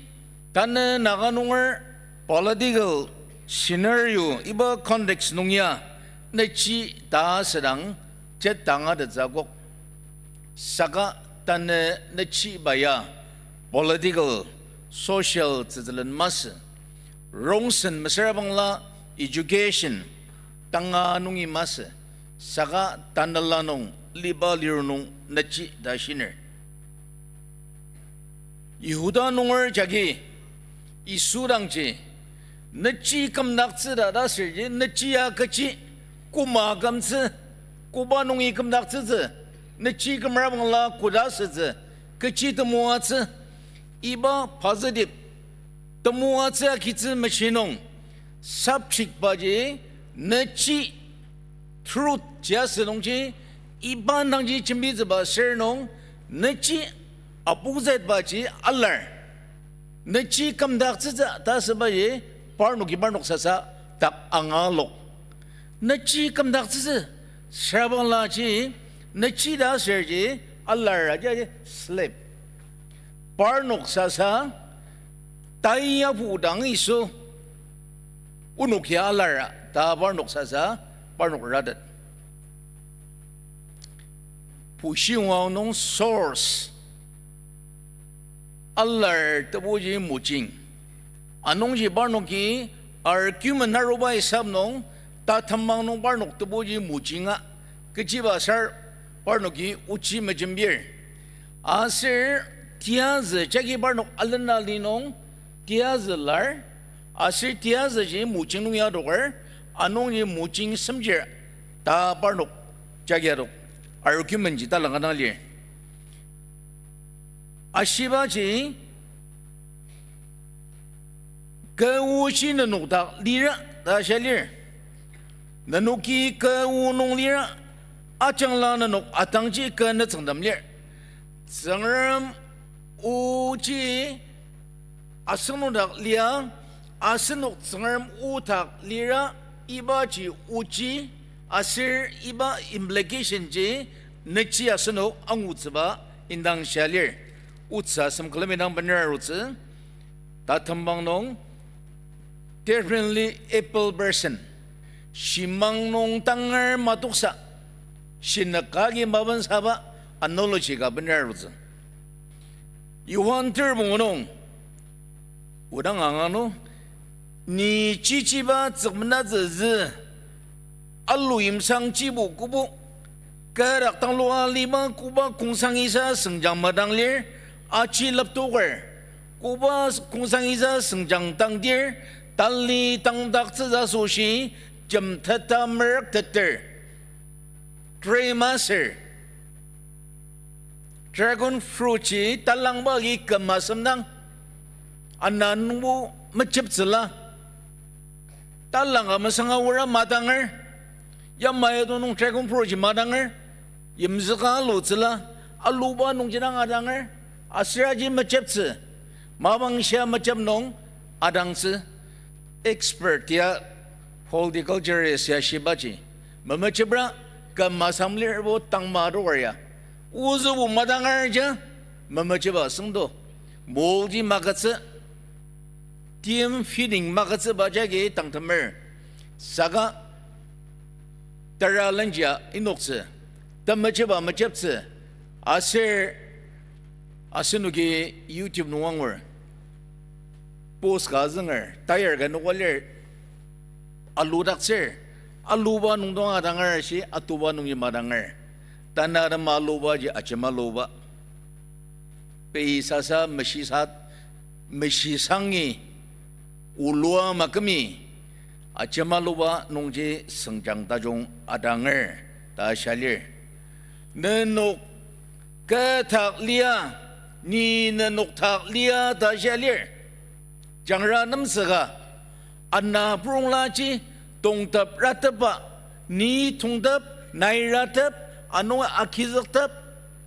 tanü Naga nunger political scenario iba context nung ya nechi ta asüdang jet tangatettsü akok. Saka tanü nechiba ya political, social tsütsülen masü. Rongsen mesüra bangla education tanga nungi masü. Saka tanela nung liba lir nung nechi ta shiner. Yihuda nunger jagi Yisu dangji, nechi kümdaktsü ta ta sürji, nechi ya kechi, koma kümtsü, koba nungi kümdaktsütsü, nechi kümra bangla koda sütsü, kechi temoatsü, iba positive temoatsü akitsü mashi nung, subject baji, nechi, truth ji asü nungji, iba nangji jembitsüba ser nung, nechi opposite baji alar. Nechi kümdaktsütsü ta sübaji, parnoki parnok sasa dak angalok. Nechi kümdaktsütsü, sürabanglaji, nechi ta sürji, alar aji, aji slave. Parnok sasa, tai ya pudang Yisu, onok ya alar ta parnok sasa, parnok ratet. Pushiyonga nung source, alar tebuji mojing. Anungji parnoki argument aruba isap nung, tatembang nung parnok tebuji mojinga, kechiba sar parnoki ochi mejembir. Aser tiyazü jagi parnok alena li nung tiyazü lar, aser tiyazüji mojing nung ya adoker, anungji mojing semjir ta parnok jagi adok argument ji talangka dang lir. Ashibaji, kü oji nenok dak lira ta shia lir. Nenoki kü o nung lira, ajangla nenok atangji kü nütsüngtem lir. Tsüngrem oji asenok dak lia, asenok Tsüngrem o dak lira, ibaji oji, aser iba implication ji, nechi asenok angutsüba indang shia lir. Otsü asem külemi dang bener arutsü, tatembang nung, differently abled person, shimang nung tangar matoksa, shinük agi mapensaba analogy ka bener arutsü. Johan ter pungu nung, odang angang nung, ni chichiba tsükmenatsü zü, alu yimsang chibu kübu, kü dak tanglua liba koba kongsangi sa sengjang madang lir, aji leptoker, koba kongsangi sa sengjang tangdir, tali tangdaktsütsü asoshi, jemteta merükteter. Trema ser, dragon fruit ji talangba agi küm asem dang, ana nungbo mejeptsüla. Talangka mesanga ora madanger, yamai ado nung dragon fruit ji madanger, yimzüka alutsüla, aluba nungji dang adanger, aser aji mejeptsü, mapang shia mejep nung adangtsü. Expert ya, horticulturist ya shibaji, memejepra küm asem lirbo tangma adoker ya, ozübo madanger ja, memejepa süngdo. Mold ji magütsü, team feeding magütsüba jagi tangtemer. Saka tera lenjia inoktsü, temejeba mejeptsü, aser asenoki YouTube nung angur. Post ka azünger, tyre ka nokwa lir, aludaktsür, aluba nungdong adanger ashi, atuba nungji madanger. Tanü atema alubaji ajema aluba. Pei sasa meshisa, meshisangi, olua makümi, ajema aluba nungji sengjang tajung adanger ta shia lir. Nenok kü dak lia, ni nenok dak lia ta shia lir. Jangra nemsüka, ana pronglaji, tongtep ratepba, ni tongtep, nai ratep, anung agizüktep,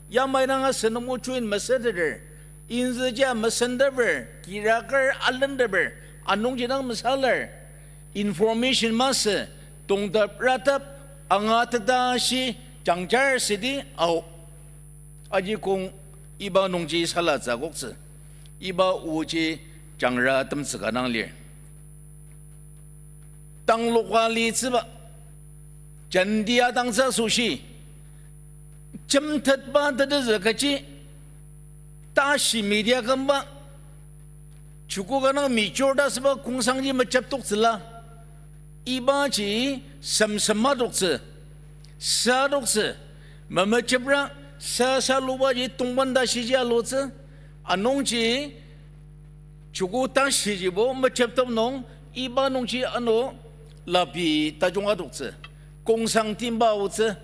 yamai dang asen nungbo join meseteter, inzüji mesenteper, kiraker alenteper, anungji dang mesalar, information masü, tongtep ratep, angateta shi, jangjar südi ao. Aji kong iba nungji salatsü akoktsü. Iba oji jangra temtsüka dang lir. Tangloka litsüba, jenti adangtsü asoshi, jemtetba tetezü kaji, tashi media kümba, chuku ka dang mature ta süba kongsangji mejeptoktsüla, ibaji semsem adoktsü, sa adoktsü, memejepra sa sa lubaji tongban ta shiji alutsü, Anungji, joko tashijibo mejeptep nung, iba nungji ano lapi tajung adoktsü. Kongsang timba aotsü,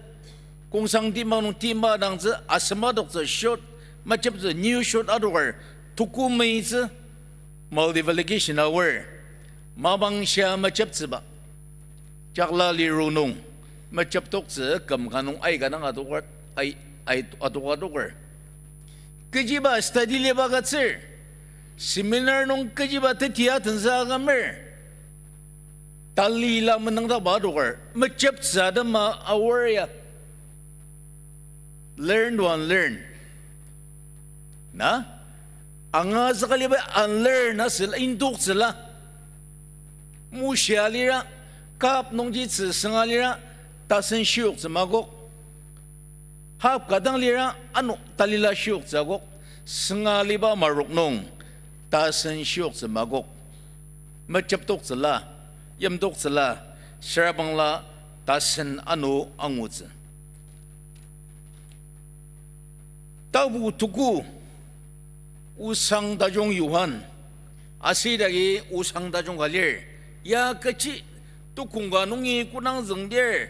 kongsang timba nung timba dangtsü, asem adoktsü, shot, mejeptsü, new shot adoker, tuku meitsü, multiplication aor. Mapang shia mejeptsüba. Jakla liru nung, mejeptoktsü küm ka nung aika dang adoka, ai, ai, adoka adoker. Kechiba study liba agütsür. Seminar nung kechiba teti atensa agümer. Talila menüngdakba adoker. Mejeptsü atema aor ya. Learn to unlearn. Na? Angazükaliba unlearn asüla, indoktsüla. Mushi alira, cup nungji tzü sünga lira, tasen shiyoktsü makok. Hap ka dang lira, ano talila shiyoktsü akok. Sünga aliba marok nung, tasen shiyoktsü makok. Mejeptoktsüla, yimtoktsüla, sürabangla tasen ano angutsü. Tapu tuku, osang tajung Johan, asidagi osang tajung ka lir, ya kechi tukong ka nungi kodang züngdir,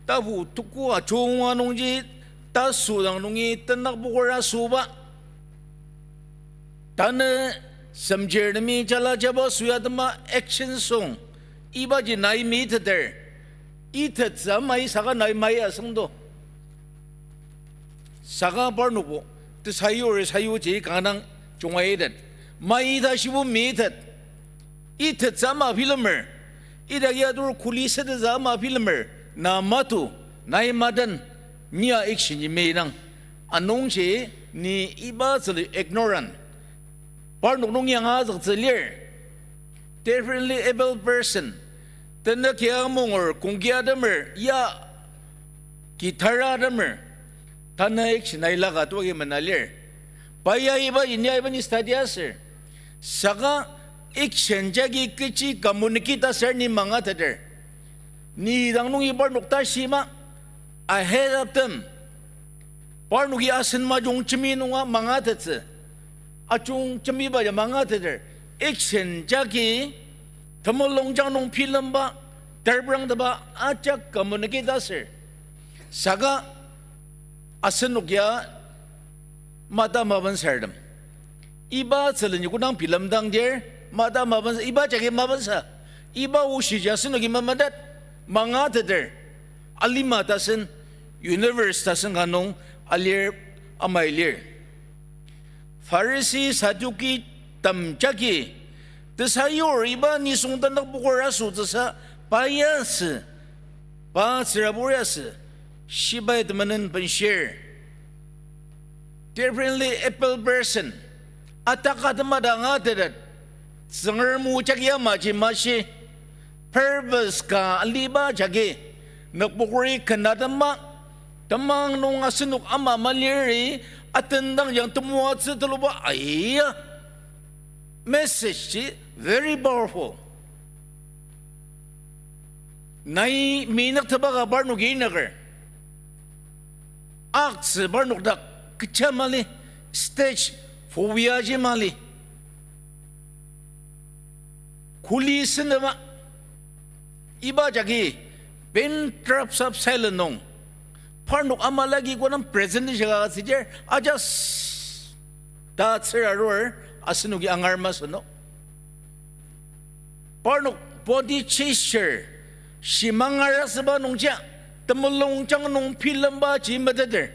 tapu tuku ajunga nungji tasodang nungi tenükpoker asüba. Tanü semchirtemi jala jaba süa atema action song, ibaji nai meteter. Itettsü amai saka nai mai asüngdo. Saka parnokbo, tesayur sayuji kanga dang junga itet. Mai ta shibo metet. Itettsü ama bilemer. Idaki atur kuli sütettsü ama bilemer. Na matu, nai madan, ni ya action ji meidang. Anungji ni iba tsüli ignorant. Parnok nung yanga azüktsü lir. Differently abled person. Tenüki amunger, kongki atemer, ya guitar atemer. Tanü action ailaka tuagi mena lir. Pa ya iba inya iba ni study aser. Saka action jagi kechi communicate aser ni mangateter. Ni dang nungi parnok tashi ma, ahead of them. Parnoki asen majung jembi nunga mangatettsü. Ajung jembiba ya mangateter. Action jagi temulungjang nung bilemba, terprangteba ajak communicate aser. Saka asenok ya mata mapensartem. Iba tsüleni kodang bilemdangdir, mata mapensa, iba jagi mapensa. Iba oshiji asenoki mamadat, mangateter. Alima tasen, universe tasen ka nung alir amai lir. Pharisi, Saduki tem jagi, tesayur iba nisung tenükpoker asütsüsa, pa ya sü, pa tsürabur ya sü, shibai temenen benshir. Differently abled person, ataka tema dang atetet, Tsüngrem o jagi amaji mashi, purpose ka aliba jagi, nükpokori ken atema, temang nung asenok ama maliri, atendang yang temoatsü teluba aya. Message ji very powerful. Nai minüktepa ka parnoki inyaker. Aktsü parnok dak kecha mali, stage phobia ji mali. Kuli senema, iba jagi pin trap sap silent nung. Parnok ama lagi kü nem present shika atsüdir, adjust ta tsür arur, asenoki angar masü no. Parnok body gesture, shimangar asüba nungji, temulungjang nung bilembaji meteter.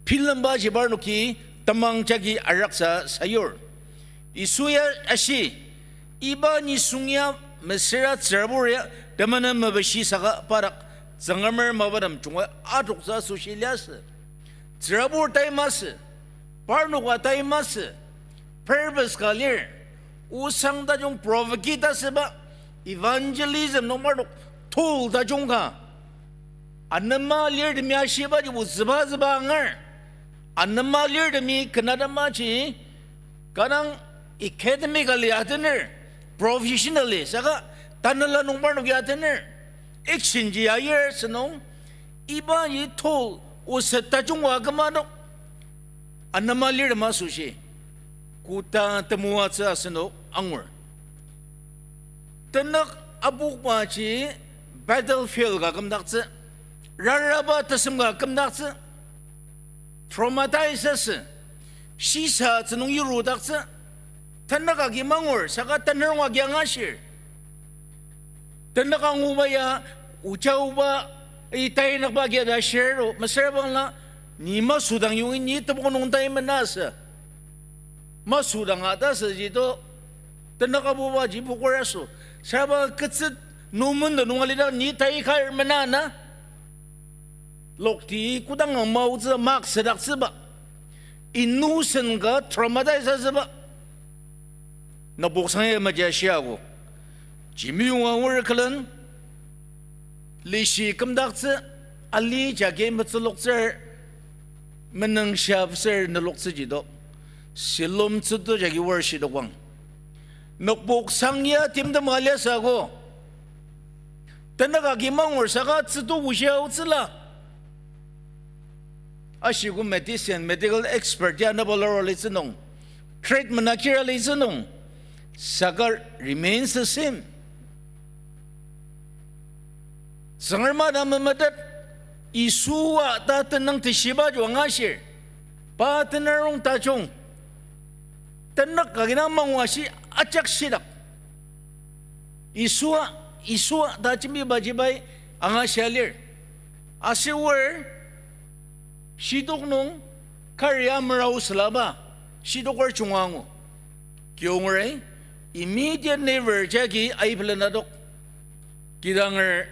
Bilembaji parnoki temang jagi araksa sayur. Yisu ya ashi, iba nisung ya mesüra tsürabur ya temenen mepeshi saka padak Tsüngremer mapatem junga adoktsü asoshi liasü. Tsürabur tai masü, parnoka tai masü, purpose ka lir, osang tajung provocate asüba, evangelism nung parnok tool tajung ka, anema lirtemi ashibaji ozüba züba angar, anema lirtemi ken atemaji, kü nem academically atener, professionally, saka tanela nung parnoki atener, action ji ayir sünung, ibaji tool oset tajung ka küma nung, anema lirtem asoshi, koda temoatsü asenok angur. Tenük apokbaji battlefield ka kümdaktsü, raraba tesem ka kümdaktsü, traumatize asü, shisatsü nung yirudaktsü, tenük agi mangur, saka tenerong agi angashir. Tenük anguba ya, oja oba, i tainükba agi ta shiro, mesüra bangla, ni masüdang yongi ni tebok nung tai mena asü. Masüdang ata asüji to, tenük apubaji pukor aso. Saba ketsü numen da nung alidang ni tai kar mena na. Lokti kodang ang maotsü mak sedaktsüba. Innocent ka traumatize asüba. Nüboksang ya maja shiago. Jimmy Wang wer külen, lishi kümdaktsü, ali jagi metsüloktsür, menüngshapsür neloktsüji do. Silum tsüto jagi wer shidokwang. Nokboksang ya timtem aliasago. Tenük agi mangur saka tsüto bushia otsüla. Ashigo medicine, medical expert ya nübala roli tsünung. Treatment akira li tsünung. Saka remains the same. Tsüngrem ta memetet, Yisua ta tenüng teshiba jua angashir. Pa tenarong tajung. Tenük kagina mangua shi ajak shidak. Yisua, Yisua ta jembibaji pai angashia lir. Aser, shidok nung kari amerao sülaba, shidoker junga angu. Kiyongere, immediate neighbor jagi aipelen adok. Kidanger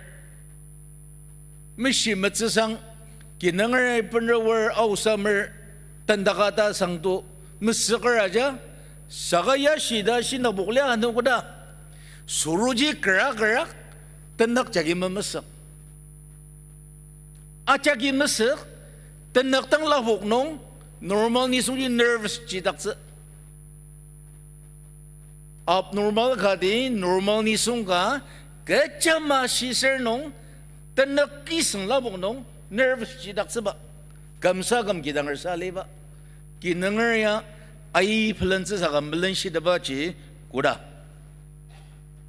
meshi metsüsang, kinunger benrewer aosamer tendaka ta sangto mesüker aja, saka yashi ta shinabok lia anogo ta. Suruji kera kera, tenük jagi memesük. Ajaki mesük, tenük dang lapok nung, normal nisungji nerves jidaktsü. Abnormal kati normal nisung ka, kecha mashiser nung, tenük kisüng lapok nung, nerves jidaktsüba. Kümsa küm kidanger sa aliba. Kinunger ya, aipelentsü saka melenshitebaji koda.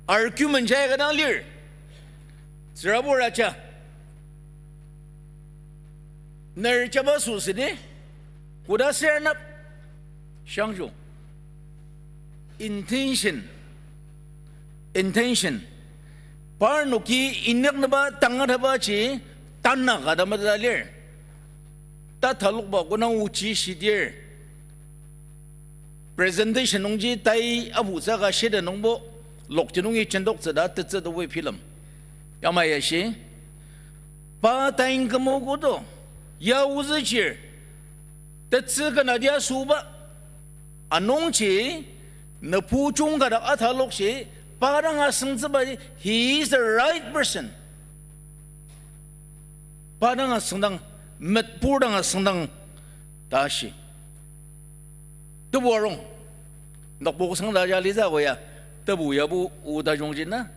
Argument jai kadang lir. Tsürabur aja. Ner jaba süsüdi, koda sür anap, shangju. Intention. Intention. Parnoki inyaknüba tangatetbaji tanü ka ta mateta lir. Ta talokba konang ochi shidir. Presentation nungji tai aputsü ka shida nungbo, lokti nungi jendoktsü ta tetsü tebu film. Yamai ashi, pa tain kümogo to, ya ozü chir, tetsü kena dia süba, anungji, nübu jungkadak atalokji, pa dang asüngtsüba, he is the right person. Pa dang asüngdang, metpur dang asüngdang, ta shi. Tebu arung. Nokboksang ta ya litsü ako ya. Tebu yabo o tajungji na.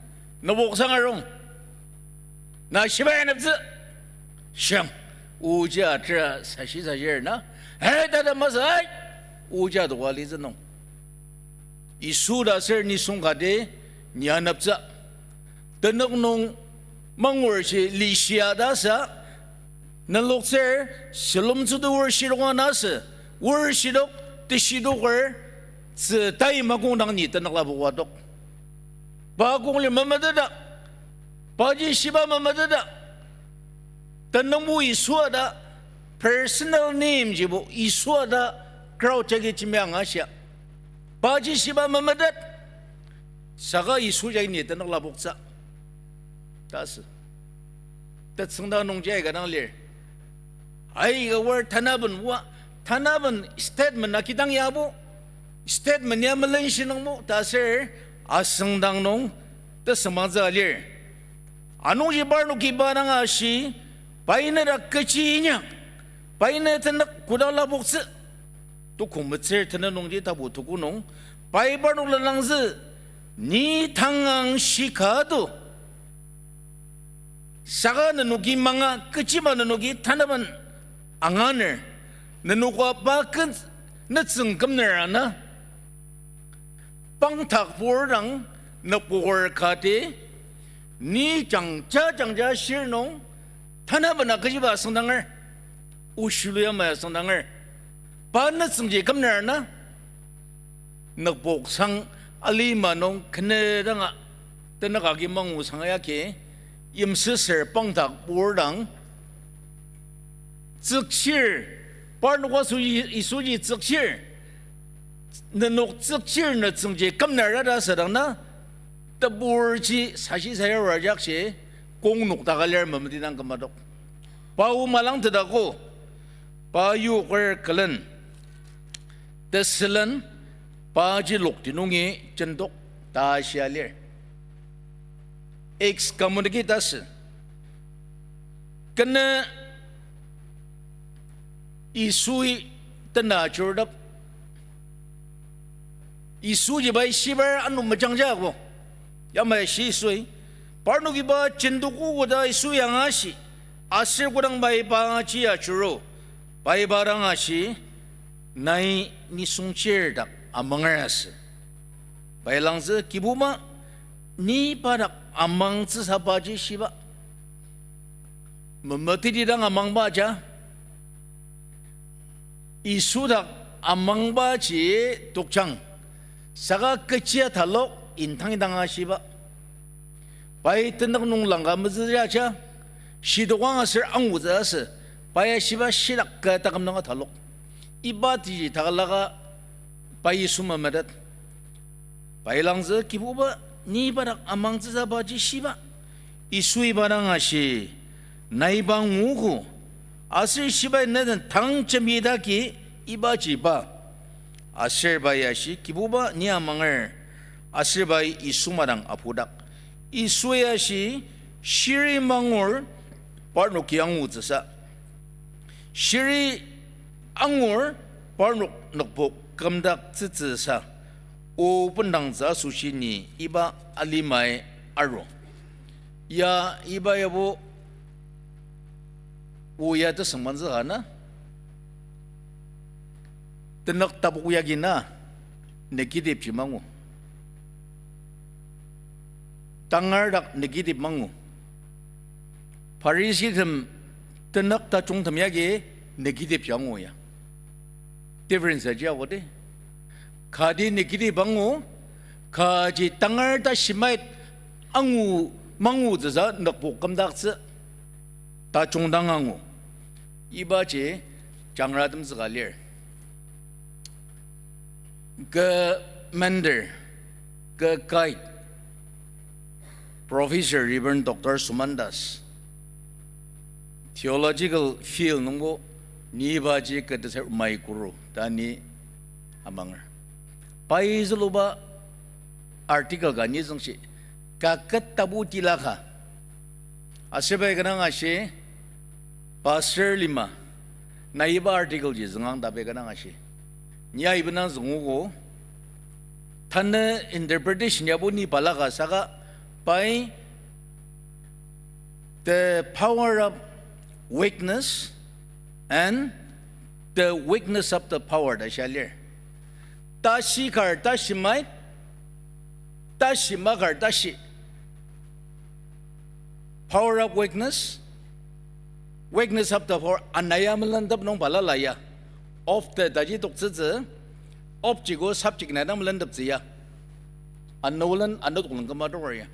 Nokboksang arung. Na shibai aneptsü. Shang. Oji atra sashi sashir na. Hai tata masai. Oji adoka litsü nung. Yisu ta ser nisung kati ni aneptsü. Tenük nung mangur shi lishia ta sa, neloktsür, shilem tsütu worship ronga na sü, worship dok, teshi doker, tsü tai makongdang ni tenük lapok adok. Pa kongli memeteta, paji shiba memeteta, tenüngbo Yisua ta, personal name jibo Yisua ta, crowd jagi jimya angashia. Paji shiba memetet, saka Yisu jagi ni tenük lapoktsü. Ta sü. Tetsüngda nungji aika dang lir. Aika word tanaben wa, tanaben statement akidang yabo, statement ya melenshi nungbo, ta ser asüngdang nung tesüngmangtsü lir. Anungji parnoki pa dang ashi, pai ne dak kechi inyak, pai ne tenük koda lapoktsü. Tukong metsür tenük nungji tapu tuku nung, pai parnok lenangzü, ni tangang shika to. Saka nenoki manga kechiba nenoki tanaben anganer, Nenoka pa ken nütsüng kümner ana, pangtak pur dang nükpoker kati, ni jangja jangja shir nung, tanabena kechiba asüngdanger, oshiluyama asüngdanger, pa nütsüngji kümner ana, nükpok sang alima nung kenedanga tenük agi mangu sang yagi, yimsüsür pangdak pur dang tsükchir, parnok asoshi Yisuji tsükchir, nenok tsükchir nütsüngji kümner ta asüdang na, teburji sashi sayur ajakji kong nokdaka lir memetidang kümadok. Pa o malangtetago, pa yoker külen, tesülen, paji lokti nungi jendok ta shia lir. Excommunicate asü. Kene Yisui tena ajurudap. Yisuji pai shibar ano mejangjago. Yamai shi Yisui, parnoki pa jendok ogo ta Yisui angashi, aser kodang pai paji ajuru, pai pa dang ashi, nai nisung chir dak amanger asü. Pai langzü, Kibuba, ni pa dak amangtsüsa paji shiba. Memetidi dang amangba ja. Yisu dak amangbaji tokjang. Saka kechi atalok intang idang ashiba. Pai tenük nung langka mezüja ja. Shidokang aser angutsü asü. Pai ashiba shidak ka taküm nung atalok. Iba tiji takalaka pai Yisu memetet. Pai langzü, Kibuba, ni pa dak amangtsüsa paji shiba. Yisui pa dang ashi, nai pa nguogo. Aser shibai neden tang jembi daki ibaji pa. Aser pai ashi, Kibuba, ni amanger. Aser pai Yisu madang apudak. Yisui ashi, shiri mangur, parnoki angutsüsa. Shiri angur, parnok nükpok kümdaktsütsüsa, o bendangtsü asoshi ni iba alimai aru. Ya iba yabo o ya tesüngmantsü ka na, tenük tapok yagi na negative ji mangu. Tangar dak negative mangu. Pharisitem tenük tajungtem yagi negative ji angu ya. Difference aji ako de. Kati negative angu, kaji tangar tashimait angu mangutsüsa nükpok kümdaktsü tajungdang angu. Ibaji jangratemtsü ka lir. Kü mentor, kü guide, Professor Reverend Doctor Sumandas, theological field nungbo ni ibaji kü tesar mai kuru ta ni amanger. Pai züluba article ka ni züngshi, kaket tabu tilaka. Aser pai kü dang ashi, Pastor Lima, nai iba article ji züngang ta pai kü dang ashi. Ni aiben dang züngogo, tanü interpretation yabo ni balaka saka pai The Power of Weakness and the Weakness of the Power ta shia lir. Tashi kar tashimait, tashi makar tashi. Power of weakness, weakness of the power, anaya melendep nung balala ya. Of the taji toktsütsü, of jigo subject na dang melendeptsü ya. Anolen, anodoklen küma tokar ya.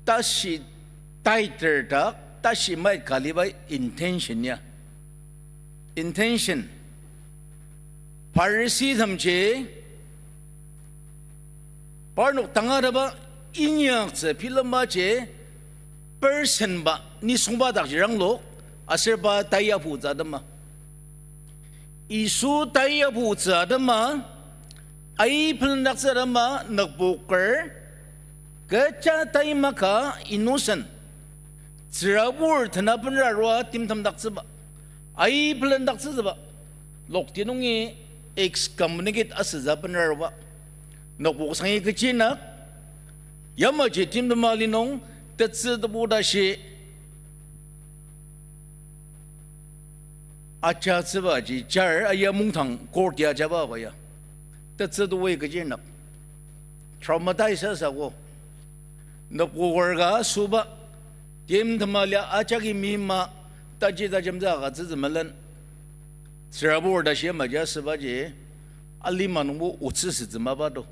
Tashi tighter dak, tashi mait kaliba intention ya. Intention. Pharisi temji, parnok tangateba inyaktsü bilembaji, person ba, nisungba dakji ranglok, aser pa tai aputsü atema. Yisu tai aputsü atema, ai pelendaktsü atema, nükpoker, kecha tai maka innocent. Tsürabur tenabenra rua timtemdaktsüba. Ai pelendaktsütsüba. Lokti nungi excommunicate asütsü abenra ruba. Nokpok sangi kechi nak, yamaji timtema li nung, tetsü tebu tashi, Ajatsübaji jar aya mungdang court ya ajaba ko ya. Tetsü tuoi kechirnak. Traumatize asako. Nübo warga asüba, timtema lia ajaki mima, taji tajemtsü agütsütsü melen. Tsürabur ta shia maja asübaji, alima nungbo otsüsütsü mapa to.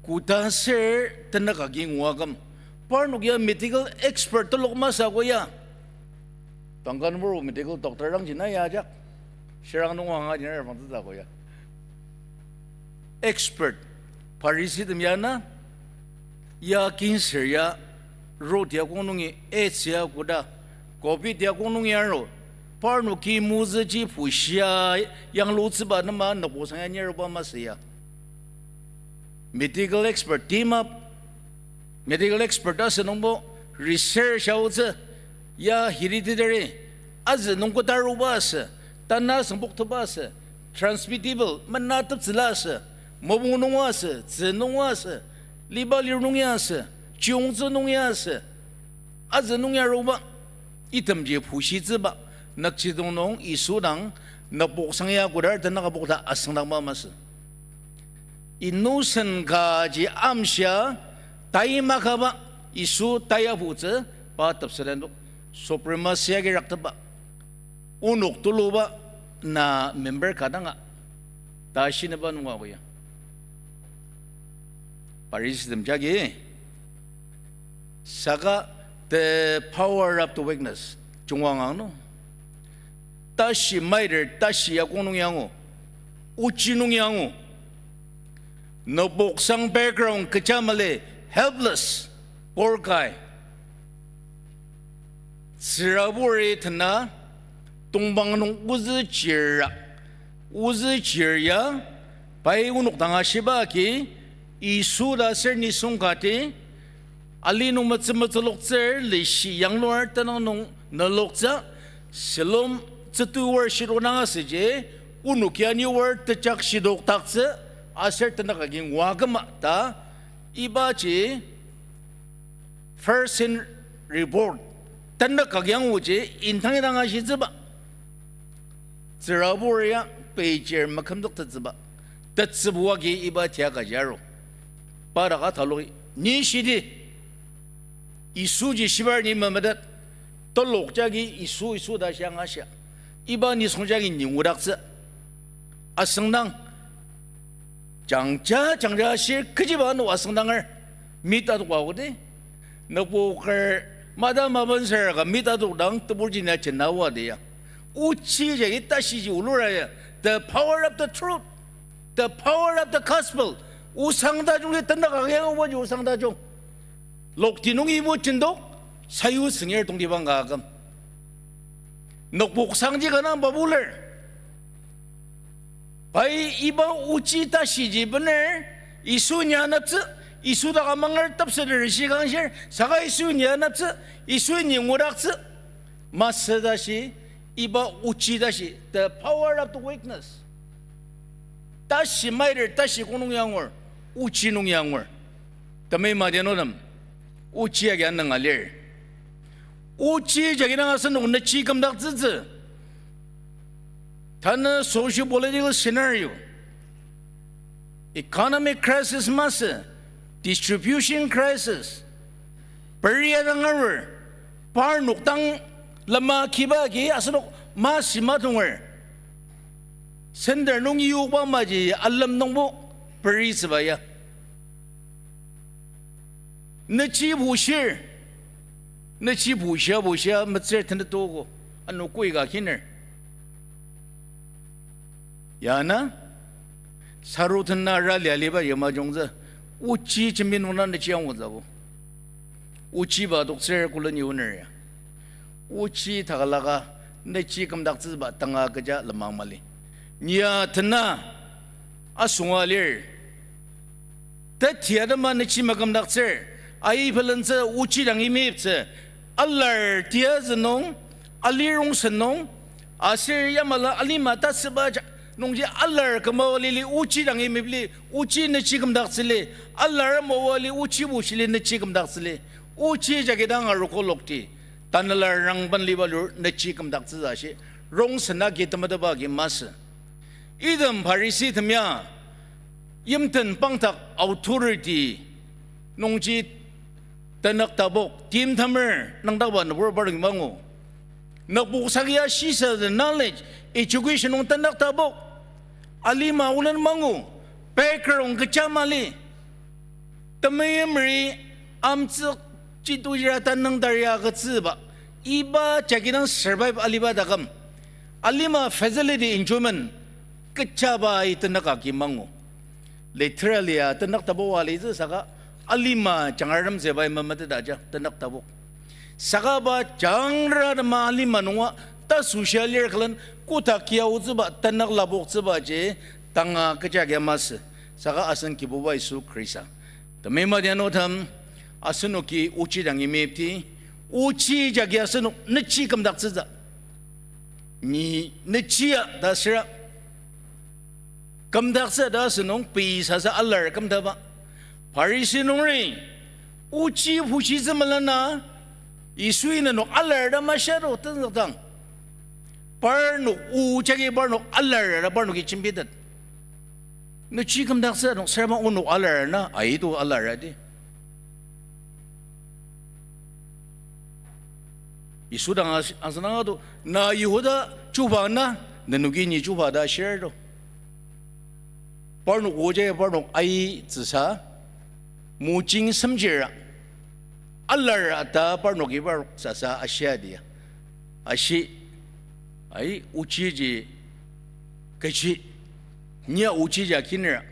Koda ser tenük agi ngua küm. Parnok ya medical expert telok masü ko ya. Tangka nübur medical doctor dang jina ya ajak. Shirang nung anga jina ya bangtsü ko ya. Expert. Pharisitem ya na. Ya cancer ya, road ya kong nungi, AIDS ya koda, covid ya kong nungi aru, parnoki mozüji pushia yanglutsüba nema nokposang ya niruba masü ya. Medical expert team up, medical expert asü nungbo research aotsü, ya hereditary, azü nung kodaruba asü, tana süngpoktepa asü, transmittable, menateptsüla asü, mopung nunga asü, tzü nunga asü, liba lir nung ya asü, chiyongtsü nung ya asü, azü nung ya aruba, itemji pushitsüba, nükjidong nung Yisu dang nükpoksang ya kodar tenük apok ta asüngdangba masü. Innocent kaji amshia, tai makaba, Yisu tai aputsü, pa tepseten dok, supremacy agi raktepa, onok tuluba, na member ka danga, ta shinüba nunga ko ya. Pharisitem jagi, saka the power of the weakness, jungwangang no. Tashi maiter, tashi ya kong nung yangu, ochi nung yangu. Nokpoksang background kecha mali, helpless, poor guy. Tsüraburi tena, tongpang nung ozü chir, ozü chir ya, pai onok dang ashiba agi, Yisu ta aser nisung kati, ali nung metsü metsüloktsür, lishi yanglur tenüng nung neloktsü, Siloam tsütuwar shidonang asüji, onok ya niwar tejak shidokdaktsü, aser tenük agi ngua küma ta, ibaji, first hand report, tenük agi anguji, indang indang ashitsüba. Tsürabur ya pei chir makümzüktettsüba. Tetsübu agi iba tia kaji aru. Paraka talo ni shidi. Yisuji shibar ni memetet. Telok jagi Yisu, Yisu ta shia nga shia. Iba nisung jagi ni ngudaktsü. Asüngdang. Jangja, jangja ashir kechiba ano asüngdanger. Mit atok wa kodi. Nübo ker mata maben sür ka mit atok dang teburji na jena wa de ya. Ochi jagi tashiji ulura ya. The power of the truth. The power of the gospel. Osang tajung ji tenük agi angubaji osang tajung. Lokti nungi ibo jendok, sayu süngir tongtibang ka aküm. Nokpoksangji kanga babuler. Pai iba ochi tashiji bener, Yisu ni anaptsü, Yisu daka manger tepseter shikangshir, saka Yisu ni anaptsü, Yisu ni ngudaktsü. Masü tashi, iba ochi tashi, the power of the weakness. Tashi maiter, tashi kong nung yangur, ochi nung yangur. Temei madianotem, ochi agi ananga lir. Ochi jagi dang asenok nechi kümdaktsütsü. Tanü socio-political scenario, economic crisis masü, distribution crisis, peria dang arur, parnok dang lema kiba agi asenok masi matonger. Center nung yuba maji alem nungbo peritsüba ya. Nechi bushir. Nechi bushia bushia metsür tenetogo. Ano koi ka kiner. Yana, saru tena rali aliba yamajungtsü. Ochi jembinungna nechi angutsübo. Ochiba adoktsür koleni oner ya. Ochi takalaka nechi kümdaktsüba tanga kecha lenmang mali. Nia tena asunga lir. Tetia tema nechi makümdaktsür. Ai pelentsü ochi dang imiptsü. Alar tiazü nung, alirongsen nung, aser yamala alima tasüba ja-, nungji alar kümawa lili ochi dang imipli, ochi nechi kümdaktsüli, alar amawa li ochi bushili nechi kümdaktsüli, ochi jagi dang arogo lokti. Tanela rangben liba lur nüji kümdaktsütsü ashi, rongsen agi temetetba agi masü. Item Pharisee tem ya, yimten pangdak authority nungji tenük tapok, timtemer nüngdakba nübur parnok mangu. Nükpok sagi ashisa the knowledge, education nung tenük tapok. Alima olen mangu, background kecha mali. Temeimri amtsük jidojira tanüng taria agütsüba, iba jagi dang survive aliba taküm. Alima facility enjoyment kechaba itenük agi mangu. Literally a tenük tapok alitsü saka alima jangratemtsüba imameteta ja tenük tapok. Saka pa jangratem alima nunga ta social lir külen kotak kiaotsüba tenük lapoktsübaji tanga kecha agi masü. Saka asen Kibuba Yisu Khrista, temeim adianutem, asenoki ochi dangi mepti, ochi jagi asenok nüji kümdaktsütsü. Ni nüjia ta süra kümdaktsü ta asünung pei sasa alar kümdakba. Pharisee nungri ochi pushitsü melena, Yisui nenok alar ta mashiado tenzükdang, parnok o jagi parnok alar ta parnoki jembitet. Nüji kümdaktsü nung sürabang onok alar na, aido alar adi. Yisu dang as-, asüngdang ado, na Yihuda chuba na, nenoki ni chuba ta shirdo. Parnok oja parnok aitsüsa, mojing semjira, alar ta parnoki parnok sasa ashia dia. Ashi, ai, ochiji kechi, nia ochiji akinera,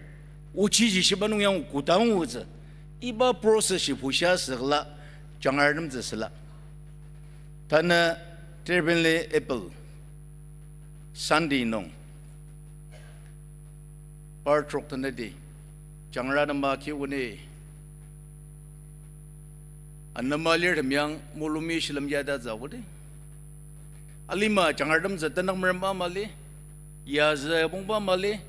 ochiji shiba nung yang kodangutsü, iba process shi pushia süla, jangratemtsü süla. Tanü Tirbenli April, Sunday nung, par trok tenedi, jangratemba kioni, anema lirtem yang mulumi shilem yada zaodi. Alima jangratemtsü tenük meremba mali, yazü pongba mali,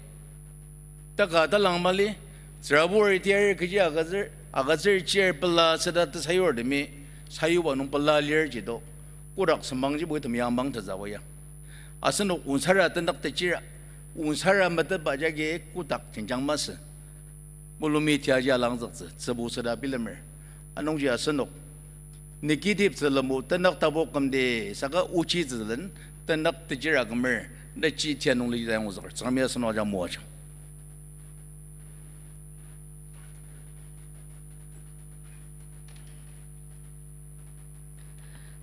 taka talang mali, tsürabur itiar kechi agütsür, agütsür chair pela süda tesayurtemi, sayuba nung pela lir jido, kodak semangjibo item yang mang tezaba ya. Asenok onsara tenük techira, onsara metetba jagi kodak jenjang masü. Mulumi tiaji alangzüktsü, tsübu süda bilemer. Anungji asenok negative tsülemo tenük tapu kümdi, saka ochi tsülen tenük tejira kümer, nüji tia nung liji dayongzüker. Tsüngremi asenok ajak moajang.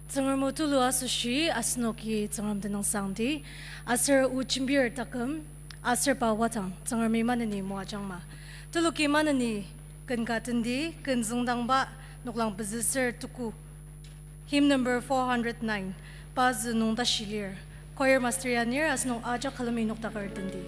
Tsüngrem o tulu asoshi asenoki Tsüngrem tenüngsangdi, aser o jembir taküm, aser pa wadang Tsüngremi maneni moajangma. Teloki maneni ken ka tendi, ken züngdangba noklang pezü ser tuku. Hymn number four hundred nine, pa zü nung tashi lir. Choir master ya anir asenok ajak külemi noktaker tendi.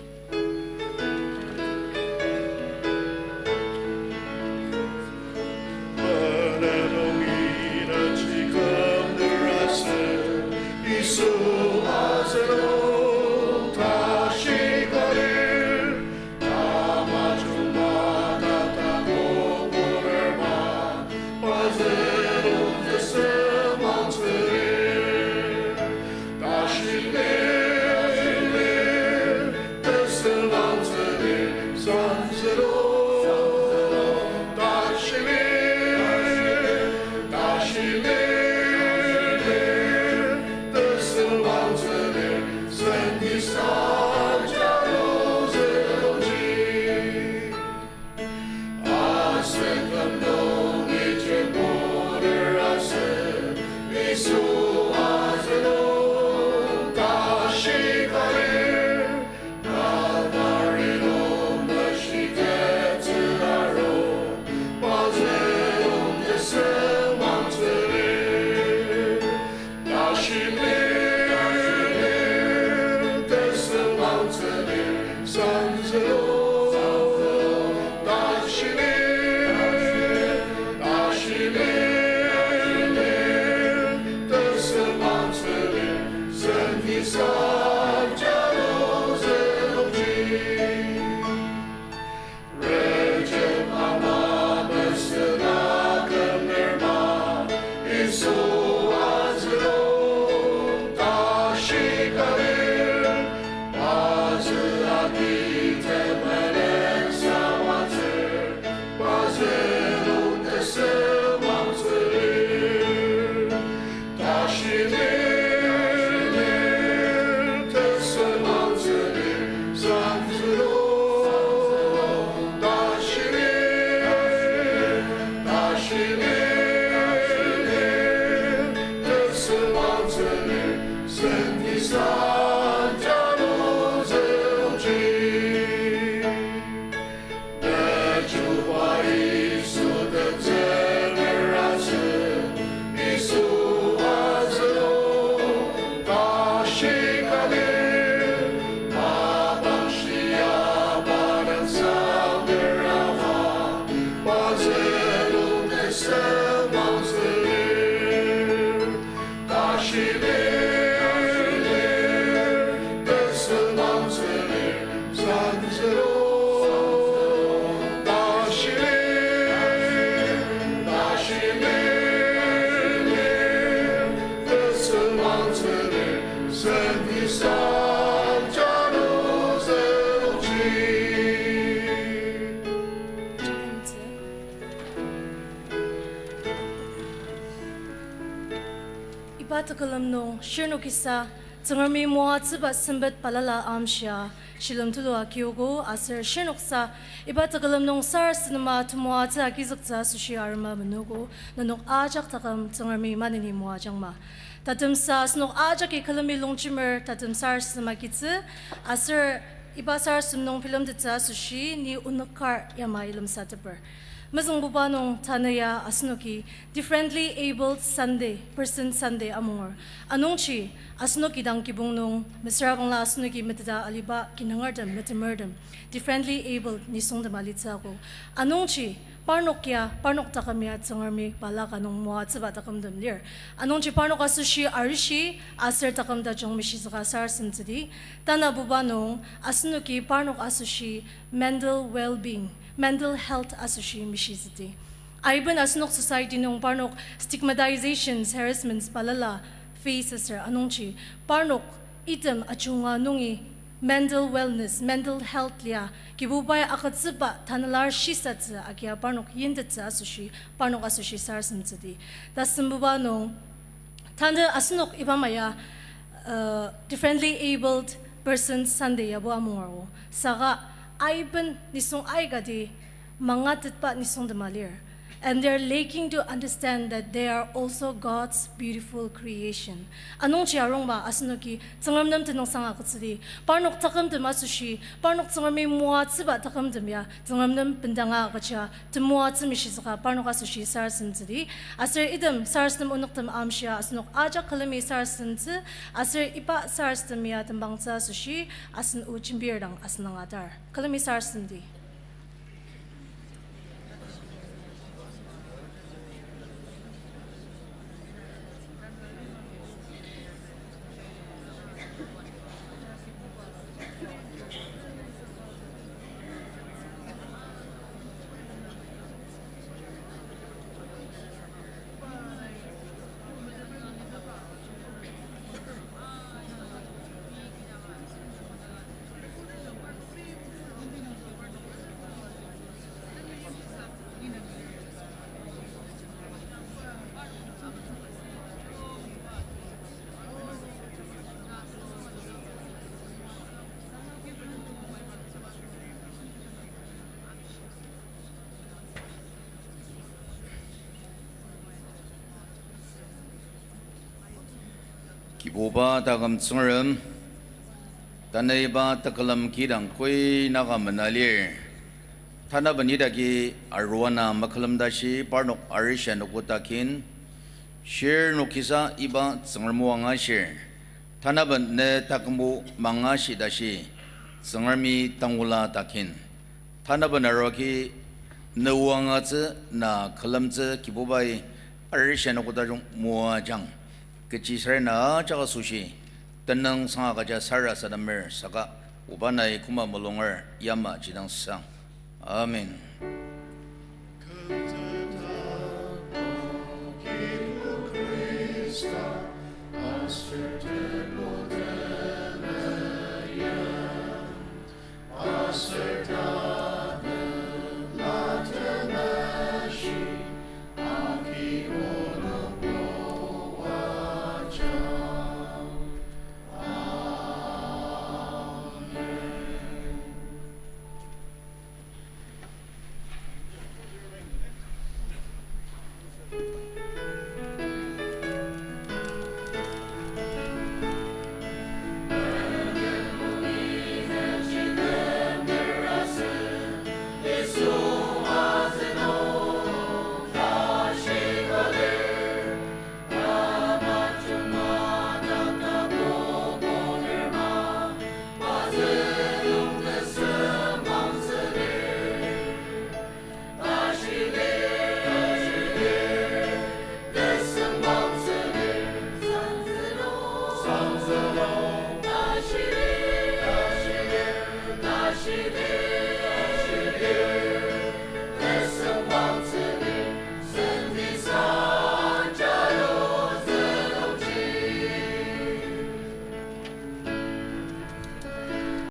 Iba tekülem nung shirnokisa Tsüngremi moatsüba sempet balala amshia shilem tulu akiogo aser shirnoksa iba tekülem nung sarasadema temoatsü agizüktsü asoshi arema menogo, nenok ajak taküm Tsüngremi maneni moajangma. Tatemsa asenok ajaki külemi longjemer tatem sarasadem agitsü, aser iba sarasadem nung bilemtettsü asoshi ni onük kar yamai lemsateper. Mezüngbuba nung tanü ya asenoki Differently Abled Sunday, Person Sunday amunger. Anungji asenok kidang kibong nung mesüra bangla asenoki meteta aliba kinungertem, metemertem, differently abled nisungtem alitsü akok. Anungji parnok ya, parnok taküm ya Tsüngremi balaka nung moatsüba takümtem lir. Anungji parnok asoshi arishi aser taküm tajung mishizüka sarasademtsüdi. Tanabuba nung asenoki parnok asoshi mental well-being, mental health asoshi mishizüdi. Aiben asenok society nung parnok stigmatizations, harassments balala face aser anungji parnok item ajunga nungi mental wellness, mental health lia Kibubai agütsüba tanela shisatsü agia parnok yintettsü asoshi, parnok asoshi sarasademtsüdi. Tasembuba nung tanü asenok iba ama ya, uh, Differently Abled Persons Sunday yabo amungergo. Saka aiben nisung aikati mangatetba nisungtem alir. And they're lacking to understand that they are also God's beautiful creation. Anungji arungba asenoki Tsüngrem nem tenüngsang agütsüdi. Parnok takümtem asoshi, parnok Tsüngremi moatsüba takümtem ya Tsüngrem nem bendanga agüja temoatsü mishizüka parnok asoshi sarasademtsüdi. Aser item sarasadem onüktem amshia asenok ajak külemi sarasademtsü, aser iba sarasadem ya tembangtsü asoshi asen o jembir dang asen angatar. Külemi sarasademdi. Kibuba taküm Tsüngrem, tanü iba tekülem kidang koi naka mena lir. Tanaben idaki aruana makülem tashi parnok arishi anogo takin, shirnokisa iba Tsüngrem o angashir. Tanaben ne takümbo mangashi tashi, Tsüngremi tangula takin. Tanaben aruaki ne o angatsü, na külemtsü Kibubai arishi anogo tajung moajang. Kechi sarasadem ajak asoshi tenüngsang agüja sarasademer saka, oba nai koma mulunger yamaji dang sang. Amen.